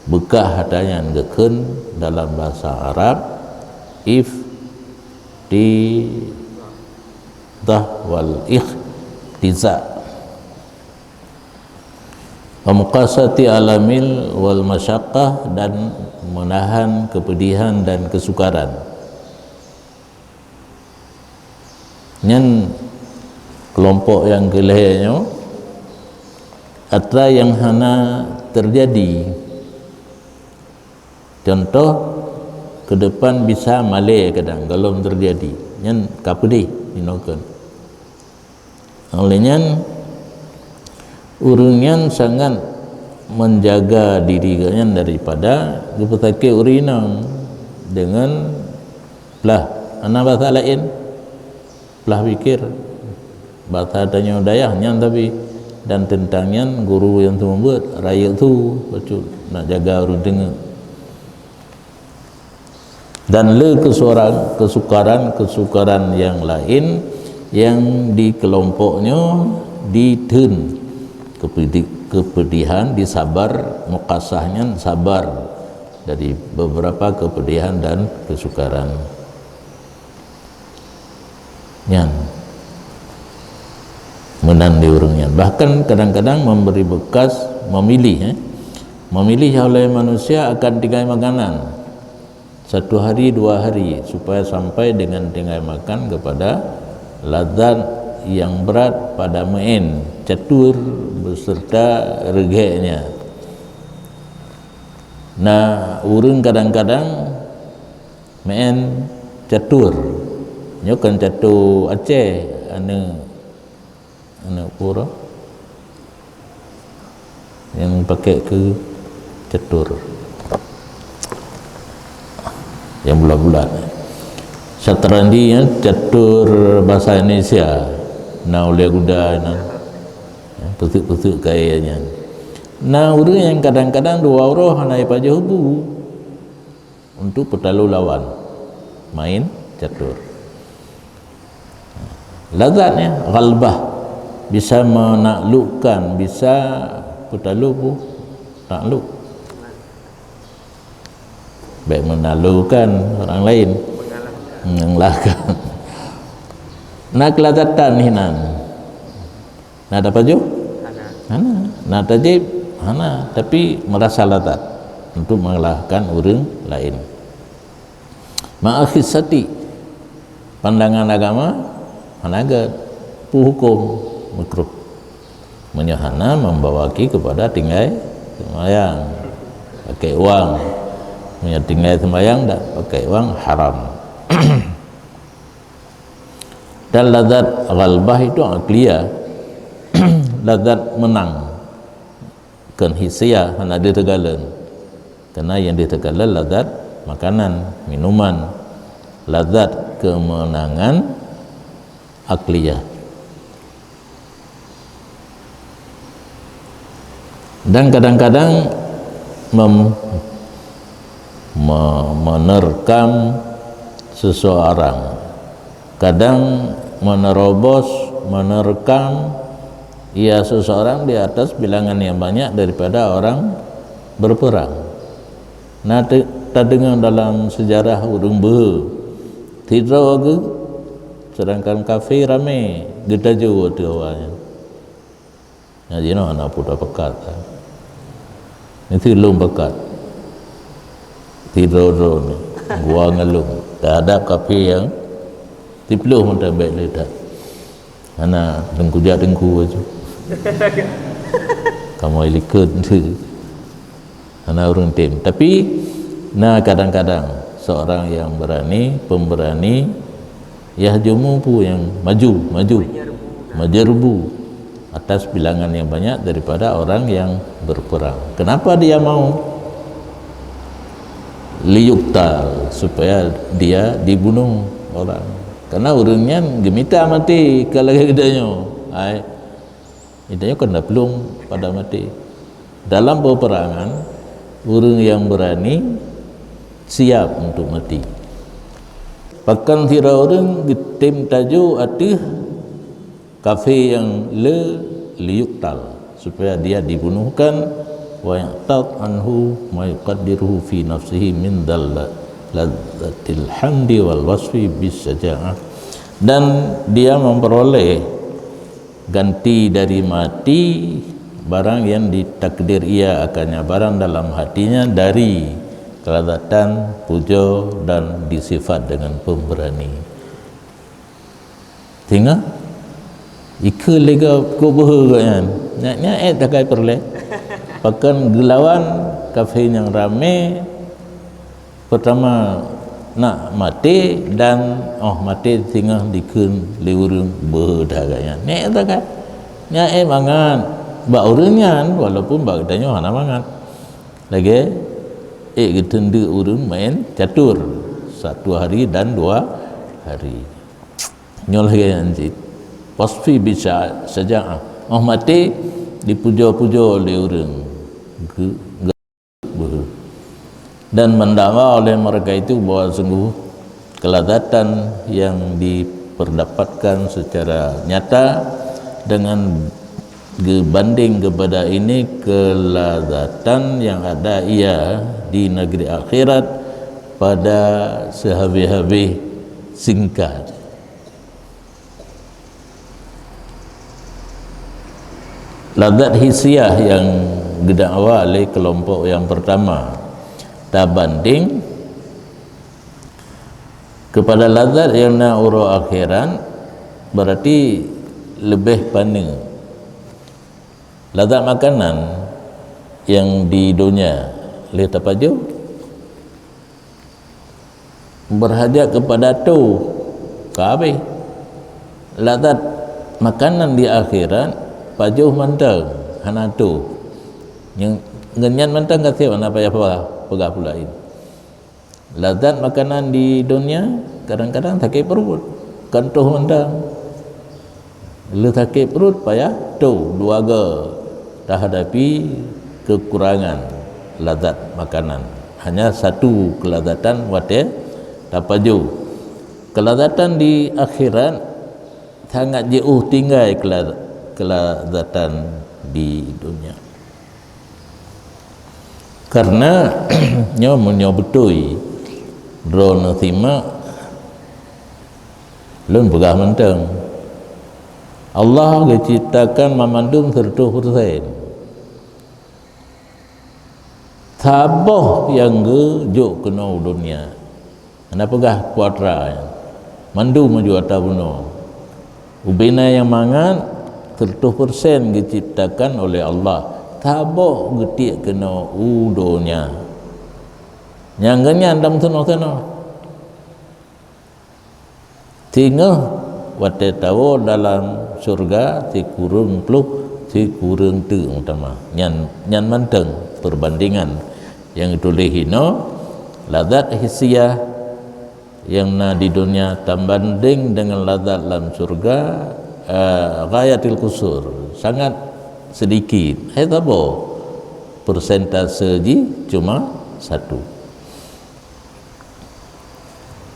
Beukah ata nyan geukheun dalam basa Arab iftidah wal ikhtiza. Wa muqasati alamil wal masyaqqah, dan menahan kepedihan dan kesukaran. Nyan keulompok nyang keulhée nyoe, atra nyang hana teujadi. Contoh, keudepan bisa malée kadang gohlom teujadi. Nyan ka peudeh jinoe kheun. Oleh nyan, ureuëng nyan sangat menjaga diri geuhnyan daripada geupeusakét ureuëng inong deungon plah. Hana basa laén, plah pikir. Basa tanyoe dayah nyan tapi, dan teuntang nyan guru nyang seumeubeuet rayeuk su bacut nak jaga ureuëng teungoh. Dan le keusukaran, keusukaran-keusukaran nyang laén nyang di keulompok nyoe ditheun keupedi-, keupedihan, disabar, muqasah nyan sabar dari beberapa keupedihan dan keusukaran. Nyan meunan di ureuëng nyan. Bahkan kadang-kadang memberi bekas memilih, eh, memilih oleh manusia akan tinggai makanan satu hari, dua hari, supaya sampai dengan tinggai makan kepada lazat yang berat pada main catur beserta regeknya. Nah, ureuëng kadang-kadang main catur. Nyoe kan catur Aceh, aneuk, aneuk pura. Nyang pakai keu catur, nyang bulat-bulat. Syatranji, ya, catur bahasa Indonesia. Na ulee guda, na, ya, peuteuk-peuteuk kayée nyan. Na ureuëng nyang kadang-kadang dua uroe hana jipajoh bu untuk peutaloe lawan main catur. Lazatnya ghalbah, bisa menaklukkan, bisa peutaloe bu takluk. Baik menaklukkan orang lain, mengalahkan. Na keulazatan hinan. Na tapajoh? Hana. Hana. Na tajéb? Hana. Tapi merasa lazat untuk mengalahkan ureuëng lain. Ma'akhis sati, pandangan agama hana gét, peuhukum makruh. Meunyoe hana membawaki kepada tinggai sembahyang, pakai uang. Meunyoe tinggai sembahyang dak pakai uang, haram. Dan lazat ghalbah itu akliyah, lazat menang, kon hisiah, hana deuh teukalon. Karena yang deuh teukalon lazat makanan, minuman, lazat kemenangan akliyah. Dan kadang-kadang mem-, me-, menerkam seseorang, kadang menerobos, menerkam, ya, seseorang di atas bilangan yang banyak daripada orang berperang. Na te-, tadeungoe dalam sejarah ureuëng beuhe, sidroe geuh, sedangkan kafé ramé, geutajoe ateueh awaknyan. Nyan jinoe hana peue tapeugah. Nyan lôn peugah. Sidroe-droe ni, gua ngon lôn, teuhadap kafé nyang siploh mantong bék le that. Hana teungku jak teungku aju. Kamoe likot tu. Hana ureuëng tem. Tapi na kadang-kadang seorang yang berani, pemberani, yahjumu pu yang maju, maju, menyerbu atas bilangan yang banyak daripada orang yang berperang. Kenapa dia mau? Liyuktal, supaya dia dibunuh orang. Karena ureuëng nyan geumita maté ka lagée geutanyoe. Hai, geutanyoe kan taplueng pada maté. Dalam peperangan, ureuëng yang berani siap untuk mati. Pakon sidroe ureuëng geutem tajoe ateueh kafé nyang le liyuktal, supaya dia dibunuhkan, wa ya'tad anhu ma yuqaddiruhu fi nafsihi min dzalla-, ladzatil hamdi wal wasfi bis syaja'ah, dan dia memperoleh ganti dari mati barang yang ditakdir ia akannya, barang dalam hatinya dari kelazatan, puja, dan disifat dengan pemberani. Singoh ikeu lé gob keu beuhe gobnyan. Nyak-nyak ék takai peureulée. Pakon geulawan kafé nyang ramé, peurtama nak maté dan óh maté singoh dikheun lé ureuëng beuhe that gobnyan. Nyak ék takai. Nyak ék mangat bak ureuëng nyan, walaupun bak geutanyoe hana mangat. Lagée ék geuteundeuk ureuëng maén catur satu hari dan dua hari. Nyoe lagée nyan cit. Wasfi bi sya-, syaja'ah. Óh maté dipujoe-pujoe lé ureuëng geu-, geu-, beuhe. Dan mendakwa oleh mereka itu bahwa sungguh kelazatan yang diperdapatkan secara nyata dengan geubanding kepada ini kelazatan yang ada ia di negeri akhirat pada sehabis-habis singkat. Lazat hisiah yang geudakwa lé kelompok yang pertama tabanding kepada lazat yang na uroe akhirat, berarti leubeh paneuk. Lazat makanan yang di donya lé tapajoh, berhajat kepada toh, ka habéh. Lazat makanan di akhirat pajoh mantong, hana toh. Nyang ngon nyan mantong ka siab, hana payah peugah, peugah peulaén. Lazat makanan di dunia kadang-kadang sakét pruet, kan toh mantong. Lé sakét pruet payah toh dua go, tahadapi kekurangan lazat makanan. Hanya satu kelazatan watée tapajoh. Kelazatan di akhirat sangat jiôh tinggai kela-, kelazatan di dunia. Karena nyoe, meunyoe beutôi droeneuh simak, lôn peugah mantong, Allah geuciptakan mamandum seratus persen. Saboh nyang geujok keunoe u donya, hana peugah putra nyan, mandum meujok ata bunoe. Ubena nyang mangat seratus persen geuciptakan oleh Allah, saboh geutiek keunoe u donya. Nyang geunyan dam seunoh-seunoh. Singoh watée tawoe dalam syurga sikureueng ploh sikureueng teuk meutamah. Nyan, nyan mantong perbandingan nyang geutuléh inoe, lazat hisiah nyang na di donya tabandeng deungon lazat lam syurga, eh, ghayatil qusur, sangat sedikit. Hai saboh, persentase jih cuma satu.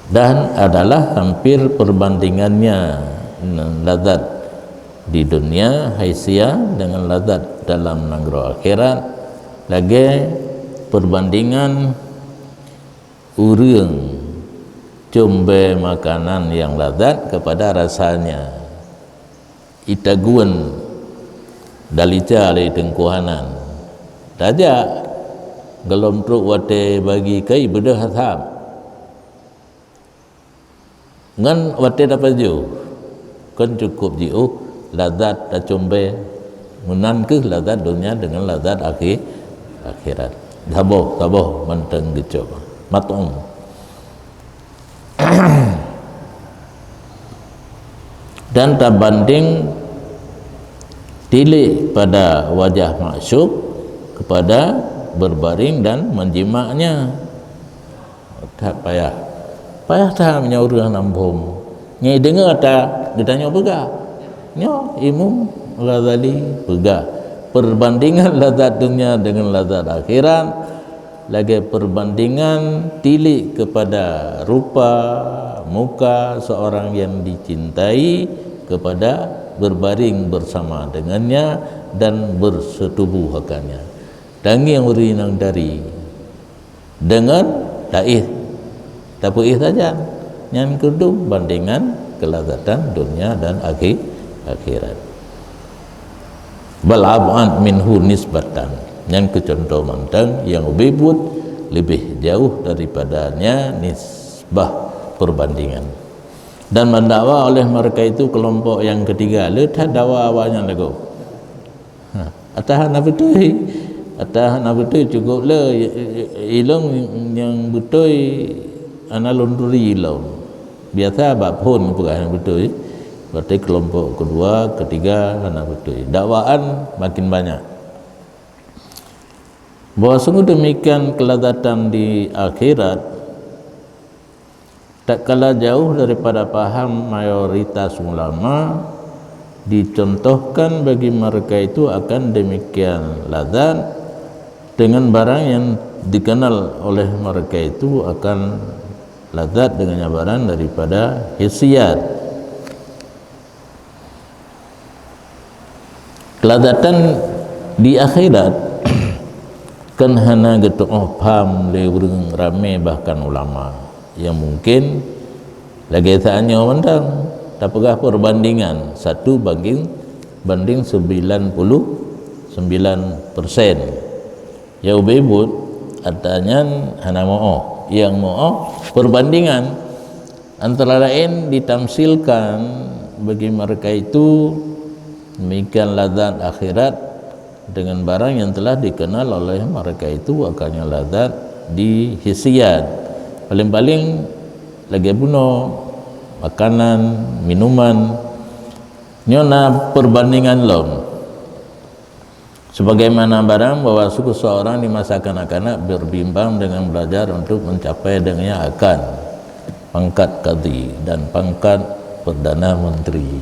Dan adalah hampir perbandingannya lazat di dunia hisiah dengan lazat dalam nanggroe akhirat, lagée perbandingan ureuëng cumbée makanan nyang lazat kepada rasanya. Itagun dalica lé teungku Hanan. Tajak gohlom trok watée bagi kai beudôh asam. Ngon watée tapajoh, kon cukup jiôh lazat tacumbée, meunan kheueh lazat donya deungon lazat akhi-, akhirat. Saboh-saboh mantong geucok. Mat'um. Dan tabandeng tilik pada wajah maksyuk kepada berbaring dan menjimaknya. That payah. Payah that meunyoe ureuëng hana muphom. Nyang deungoe ata geutanyoe peugah. Nyoe Imam Ghazali peugah, perbandingan lazat dunia dengan lazat akhirat lagée perbandingan tilik kepada rupa muka seorang yang dicintai, kepada berbaring bersama dengannya dan bersetubuh akannya. Tangieng ureuëng nyang dari deungon taéh, tapeuéh sajan. Nyan keudum bandingan kelazatan dunia dan akhi-, akhirat. Bal ab'ad minhu nisbatan. Nyan keu cuntoh mantong nyang ubé buet leubeh jauh daripadanya nisbah perbandingan. Dan mendakwa oleh mereka itu kelompok yang ketiga. Le that dakwa awaknyan lagoe. Ha, atawa hana beutôi. Atawa hana beutôi cukup le, i-, i-, ilong nyang beutôi hana lôn turi ilong. Biasa bak phon peugah hana beutôi. Berarti kelompok kedua, ketiga hana beutôi. Dakwaan makin banyak. Bahwa sungguh demikian kelazatan di akhirat tatkala jauh daripada paham mayoritas ulama, dicontohkan bagi mereka itu akan demikian lazat dengan barang yang dikenal oleh mereka itu akan lazat dengan barang daripada hisiat. Kelazatan di akhirat kan hana geutuoh paham lé ureuëng ramé bahkan ulama nyang mungken lagée saát nyoe mantong tapeugah perbandingan satu banding, banding sembilan puluh sembilan persen. Nyang ubé buet ata nyan hana meuoh. Nyang meuoh perbandingan antara laén ditamsilkan bagi mereka itu demikian lazat akhirat dengan barang yang telah dikenal oleh mereka itu akannya lazat di hisiat. Paling-paling lagée bunoe, makanan, minuman. Nyoe na perbandingan lom. Sebagaimana barang bahwa seseorang di masa kanak-kanak berbimbang dengan belajar untuk mencapai dengannya akan pangkat kadhi dan pangkat perdana menteri.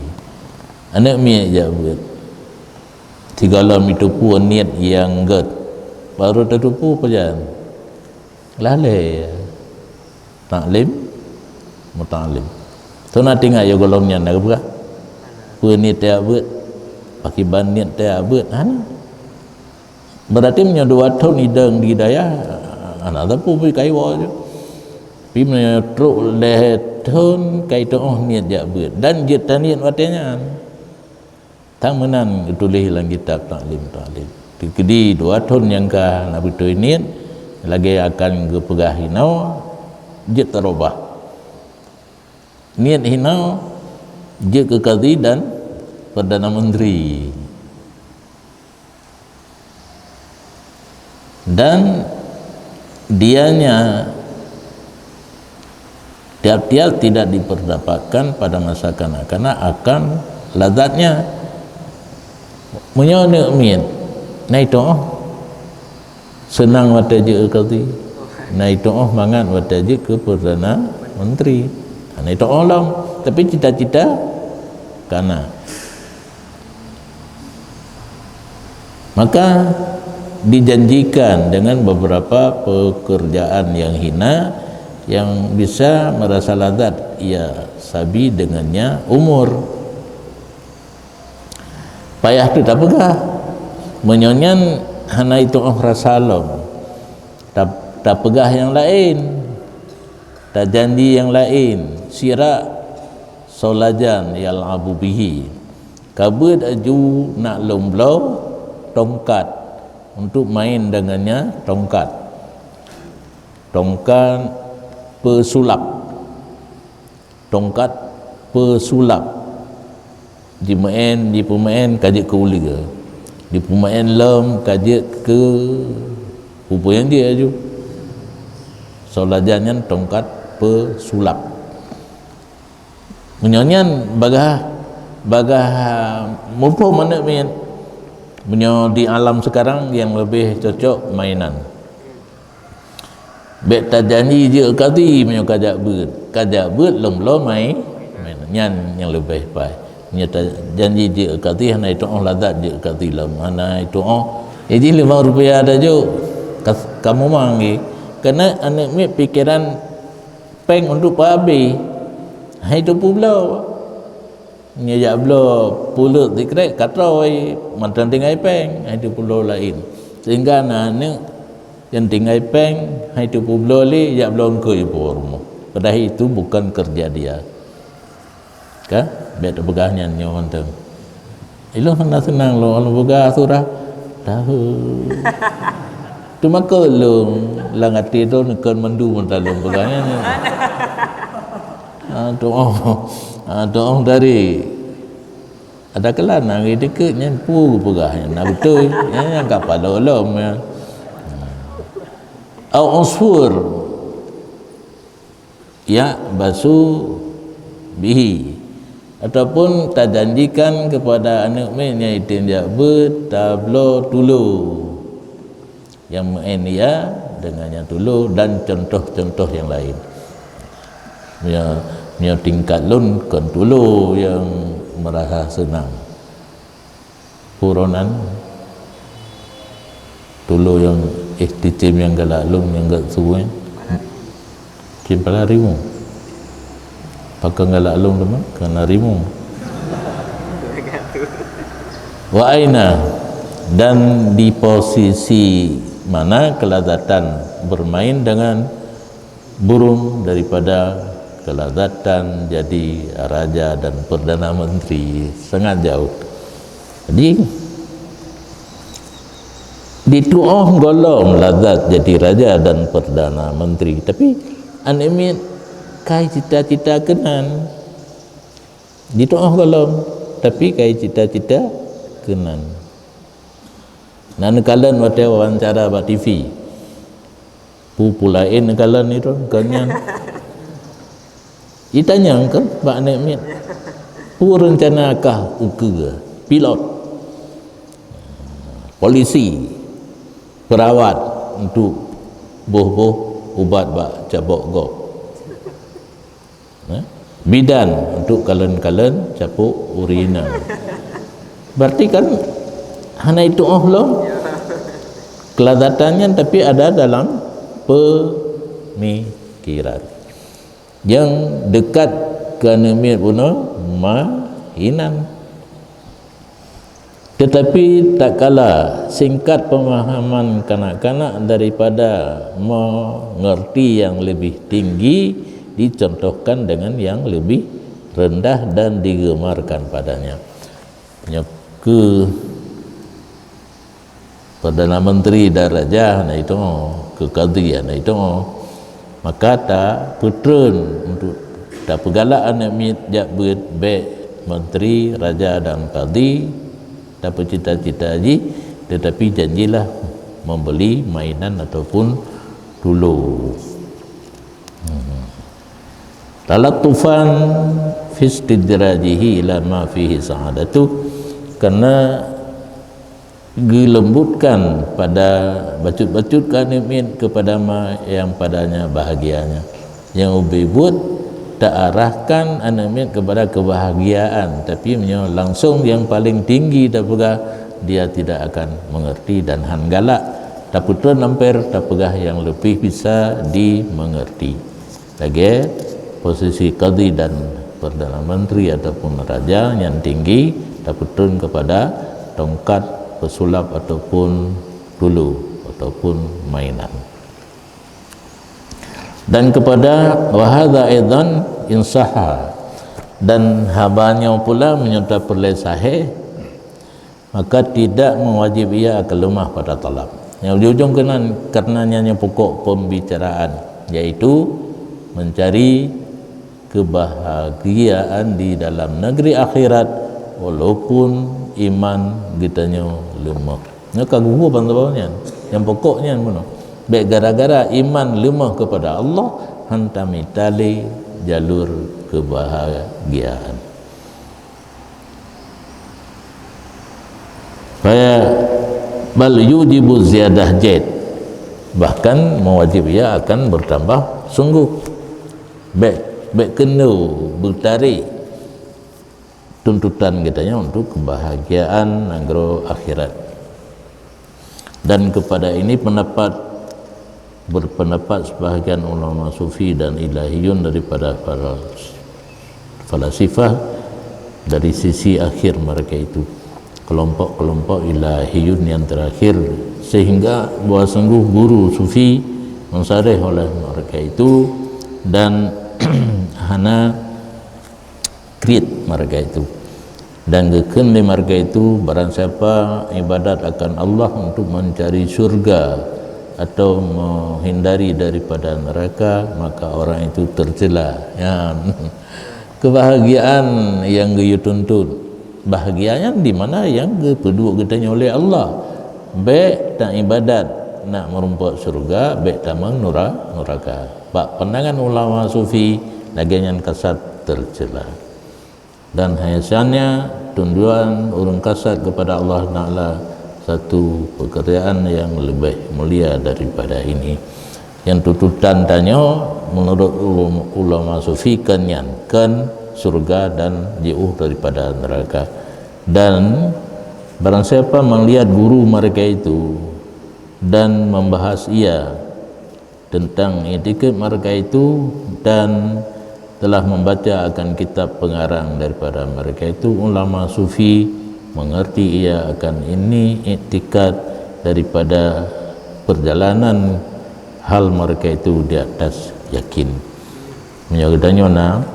Aneuk miet jak beuet. Sigohlom jiteupeue niet nyang gét, baru tateupeue pajan. Lalée taklim, muta'allim. Soe na teuingat yôh gohlom nyan na geupeugah, peue niet tajak beuet, pakiban niet tajak beuet, hana. Berarti meunyoe dua thon idong di dayah, hana sapeue pih ka iwoe ju. Tapi meunyoe trok lhée thon ka iteu'oh niet jak beuet dan jeuet taniet watée nyan. Tan meunan geutuléh lam kitab taklim-taklim. Keudeh dua thon nyang ka na beutôi niet, lagée akan geupeugah inoe, jeuet tarubah. Niet inoe jeuet keu kadhi dan perdana menteri. Dan dianya tiap-tiap tidak diperdapatkan pada masa kanak-kanak akan lazatnya. Meunyoe aneuk miet, na iteu'oh seunang watée jeuet keu kadhi, na iteu'oh mangat watée jeuet keu perdana menteri. Na iteu'oh lom, tapi cita-cita ka na. Maka dijanjikan dengan beberapa pekerjaan yang hina yang bisa merasa lazat ia sabi dengannya umur. Payah teuh tapeugah. Meunyoe nyan hana iteu'oh rasa lom, ta-, tapeugah nyang laén, tajanji nyang laén, sirak saulajan yal'abu bihi. Ka beuet aju nak lôn bloe tongkat untuk main dengannya tongkat. Tongkat peusulap. Tongkat peusulap. Jimeu'en, jipeumain ka jeuet keu uleue. Jipeumain lom ka jeuet keu peue-peue nyang jeuet aju. Saulajan nyan tongkat peusulap. Meunyoe nyan bagaih, bagaih muphom aneuk miet. Meunyoe di alam sekarang yang lebih cocok mainan. Bék tajanji jeuet keu kadhi meunyoe ka jak beuet. Ka jak beuet lom bloe mai-, mainan. Nyan nyang leubeh pai. Meunyoe tajanji jeuet keu kadhi hana iteu'oh lazat jeuet keu kadhi lom. Hana iteu'oh. Jadi limong rupiah tajok ka, ka mumang lé. Keureuna aneuk miet pikeran péng untuk peuhabéh. Hai teupeu bloe. Nyoe jak bloe puleuet sikrek ka trôi, mantong tinggai péng, hai teupeu bloe laén. Sehingga na aneuk nyang tinggai péng, hai teupeu bloe lé, jak bloe eungkôt ipeurumoh. Padahai itu bukan kerja dia. Ka? Bék tapeugah nyan nyoe mantong. Ilôn hana seunang lôn, lôn peugah surah. Tahu. Teuma keu lôn, lam até droeneuh kon mandum meutalôn peugah nyan. Ah, tu'oh. Ah, tu'oh dari. Ada keulan na geudeukeuet nyan peue geupeugah nyan na beutôi. Nyan nyang ka paloe lom nyan. Au usfur. Ya, basu bihi. Ataupun tajanjikan kepada aneuk miet nyang item jak beuet tabloe tulo. Nyang meu'en ia dengan nyang tulo dan contoh-contoh yang lain. Meunyoe, meunyoe tingkat lôn kon tulo nyang merasa seunang. Puronan tulo nyang ikhtitim nyang galak lôn nyang gak subuh nyan. Cim pala rimu. Pakon galak lôn teuma karena rimu. Wa aina, dan di posisi mana kelazatan bermain dengan burung daripada kelazatan jadi raja dan perdana menteri, sangat jauh. Jadi ditu'oh gohlom lazat jadi raja dan perdana menteri, tapi aneuk miet kai cita-cita keunan. Ditu'oh gohlom, tapi kai cita-cita keunan. Na neukalon watée wawancara bak TV. Peue-peue laén neukalon itu, kon nyan. Itanyong kan bak aneuk miet. Peue reuncana kah ukeue pilot? Polisi, perawat untuk boh-boh ubat bak cabok gob. Eh? Bidan untuk kalon-kalon capok urinal. Berarti kan hana itu oh lom. Kelazatan nyan tapi ada dalam pemikiran. Nyang dekat keu aneuk miet bunoe mainan. Tetapi tatkala singkat pemahaman kanak-kanak daripada mengerti yang lebih tinggi dicontohkan dengan yang lebih rendah dan digemarkan padanya. Nyoe keu Perdana Menteri dan Raja hana itu, keu Kadhi hana itu, maka tapeutreun untuk tapeugalak aneuk miet jak beuet, bék menteri, raja dan kadhi tapeucita-cita jih, tetapi janjilah membeli mainan ataupun tulo. Hmm. Talattufan fi istidrajihi ila ma fihi sa'adatu, karena geulembutkan pada bacut-bacut keu aneuk miet kepada ma yang padanya bahagianya. Nyang ubé buet taarahkan aneuk miet kepada kebahagiaan, tapi meunyoe langsung yang paling tinggi tapeugah, dia tidak akan mengerti dan han galak. Tapeutreun amper tapeugah yang lebih bisa dimengerti. Lagée posisi kadhi dan perdana menteri ataupun raja nyang tinggi tapeutreun kepada tongkat, pesulap ataupun tulo ataupun mainan. Dan kepada, wa hadza aidan in sahha, dan haba nyoe pula meunyoe tapeureulée sahih, maka tidak mewajib ia akan leumah pada talab. Nyang ujong-ujong keunan, karena nyan nyang pokok pembicaraan, yaitu mencari kebahagiaan di dalam negeri akhirat walaupun iman geutanyoe leumah. Nyoe ka geuhue ban saboh nyan. Nyang pokok nyan bunoe. Bék gara-gara iman leumah kepada Allah, han tamita lé jalur kebahagiaan. Faya bal yujibu ziyadah jid, bahkan mewajib ia akan bertambah sungguh. Bék, bék keunoe beutarék tuntutan geutanyoe untuk kebahagiaan nanggroe akhirat. Dan kepada ini pendapat, berpendapat sebahagian ulama sufi dan ilahiyun daripada para falasifah dari sisi akhir mereka itu, kelompok-kelompok ilahiyun yang terakhir, sehingga bahwa sungguh guru sufi mensareh oleh mereka itu dan hana kriet mereka itu. Dan geukheun lé mereka itu, barang siapa ibadat akan Allah untuk mencari syurga atau menghindari daripada neraka, maka orang itu tercela. Ya. Kebahagiaan yang geuyue tuntut, bahagia nyan di mana yang geupeuduek geutanyoe lé Allah. Bék taibadat nak meurumpok syurga, bék tamong nura-, nuraka. Bak pandangan ulama sufi, lagée nyan kasat tercela. Dan hanya tuntutan ureuëng kasat kepada Allah Taala satu pekerjaan yang lebih mulia daripada ini. Yang tuntutan tanyoe menurut ulama, ulama sufi kan nyan, kan syurga dan jiôh daripada neraka. Dan barang siapa melihat guru mereka itu dan membahas ia tentang iktikad mereka itu dan telah membaca akan kitab pengarang daripada mereka itu, ulama sufi mengerti ia akan ini iktikad daripada perjalanan hal mereka itu di atas yakin. Meunyoe geutanyoe na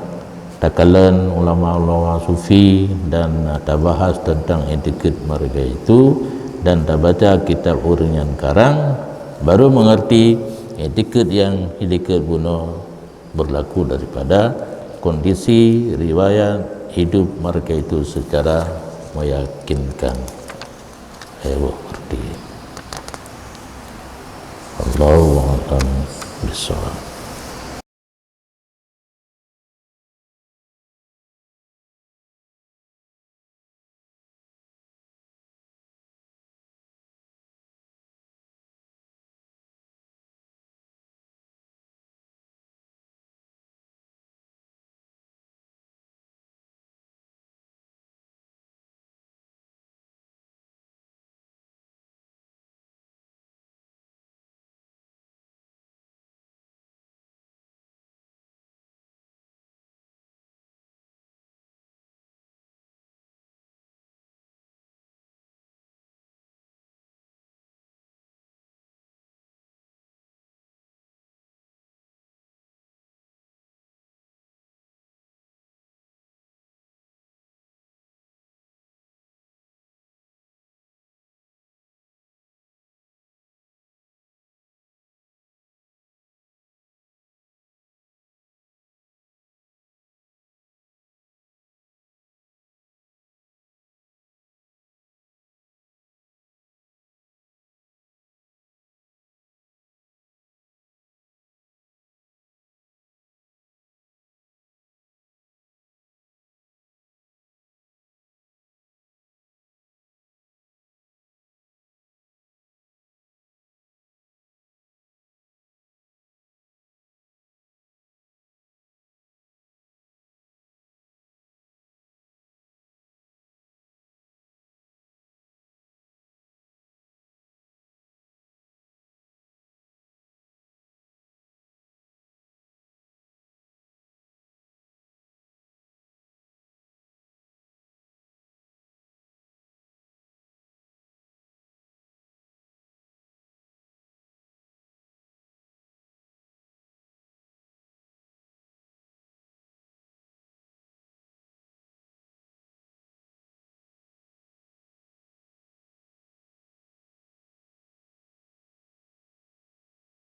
takalon ulama-ulama sufi dan tabahas tentang iktikad mereka itu dan tabaca kitab ureuëng nyan karang, baru mengerti iktikad yang iktikad bunoe berlaku daripada kondisi riwayat hidup mereka itu secara meyakinkan. Heboh berarti. Allahu a'lam bishawab.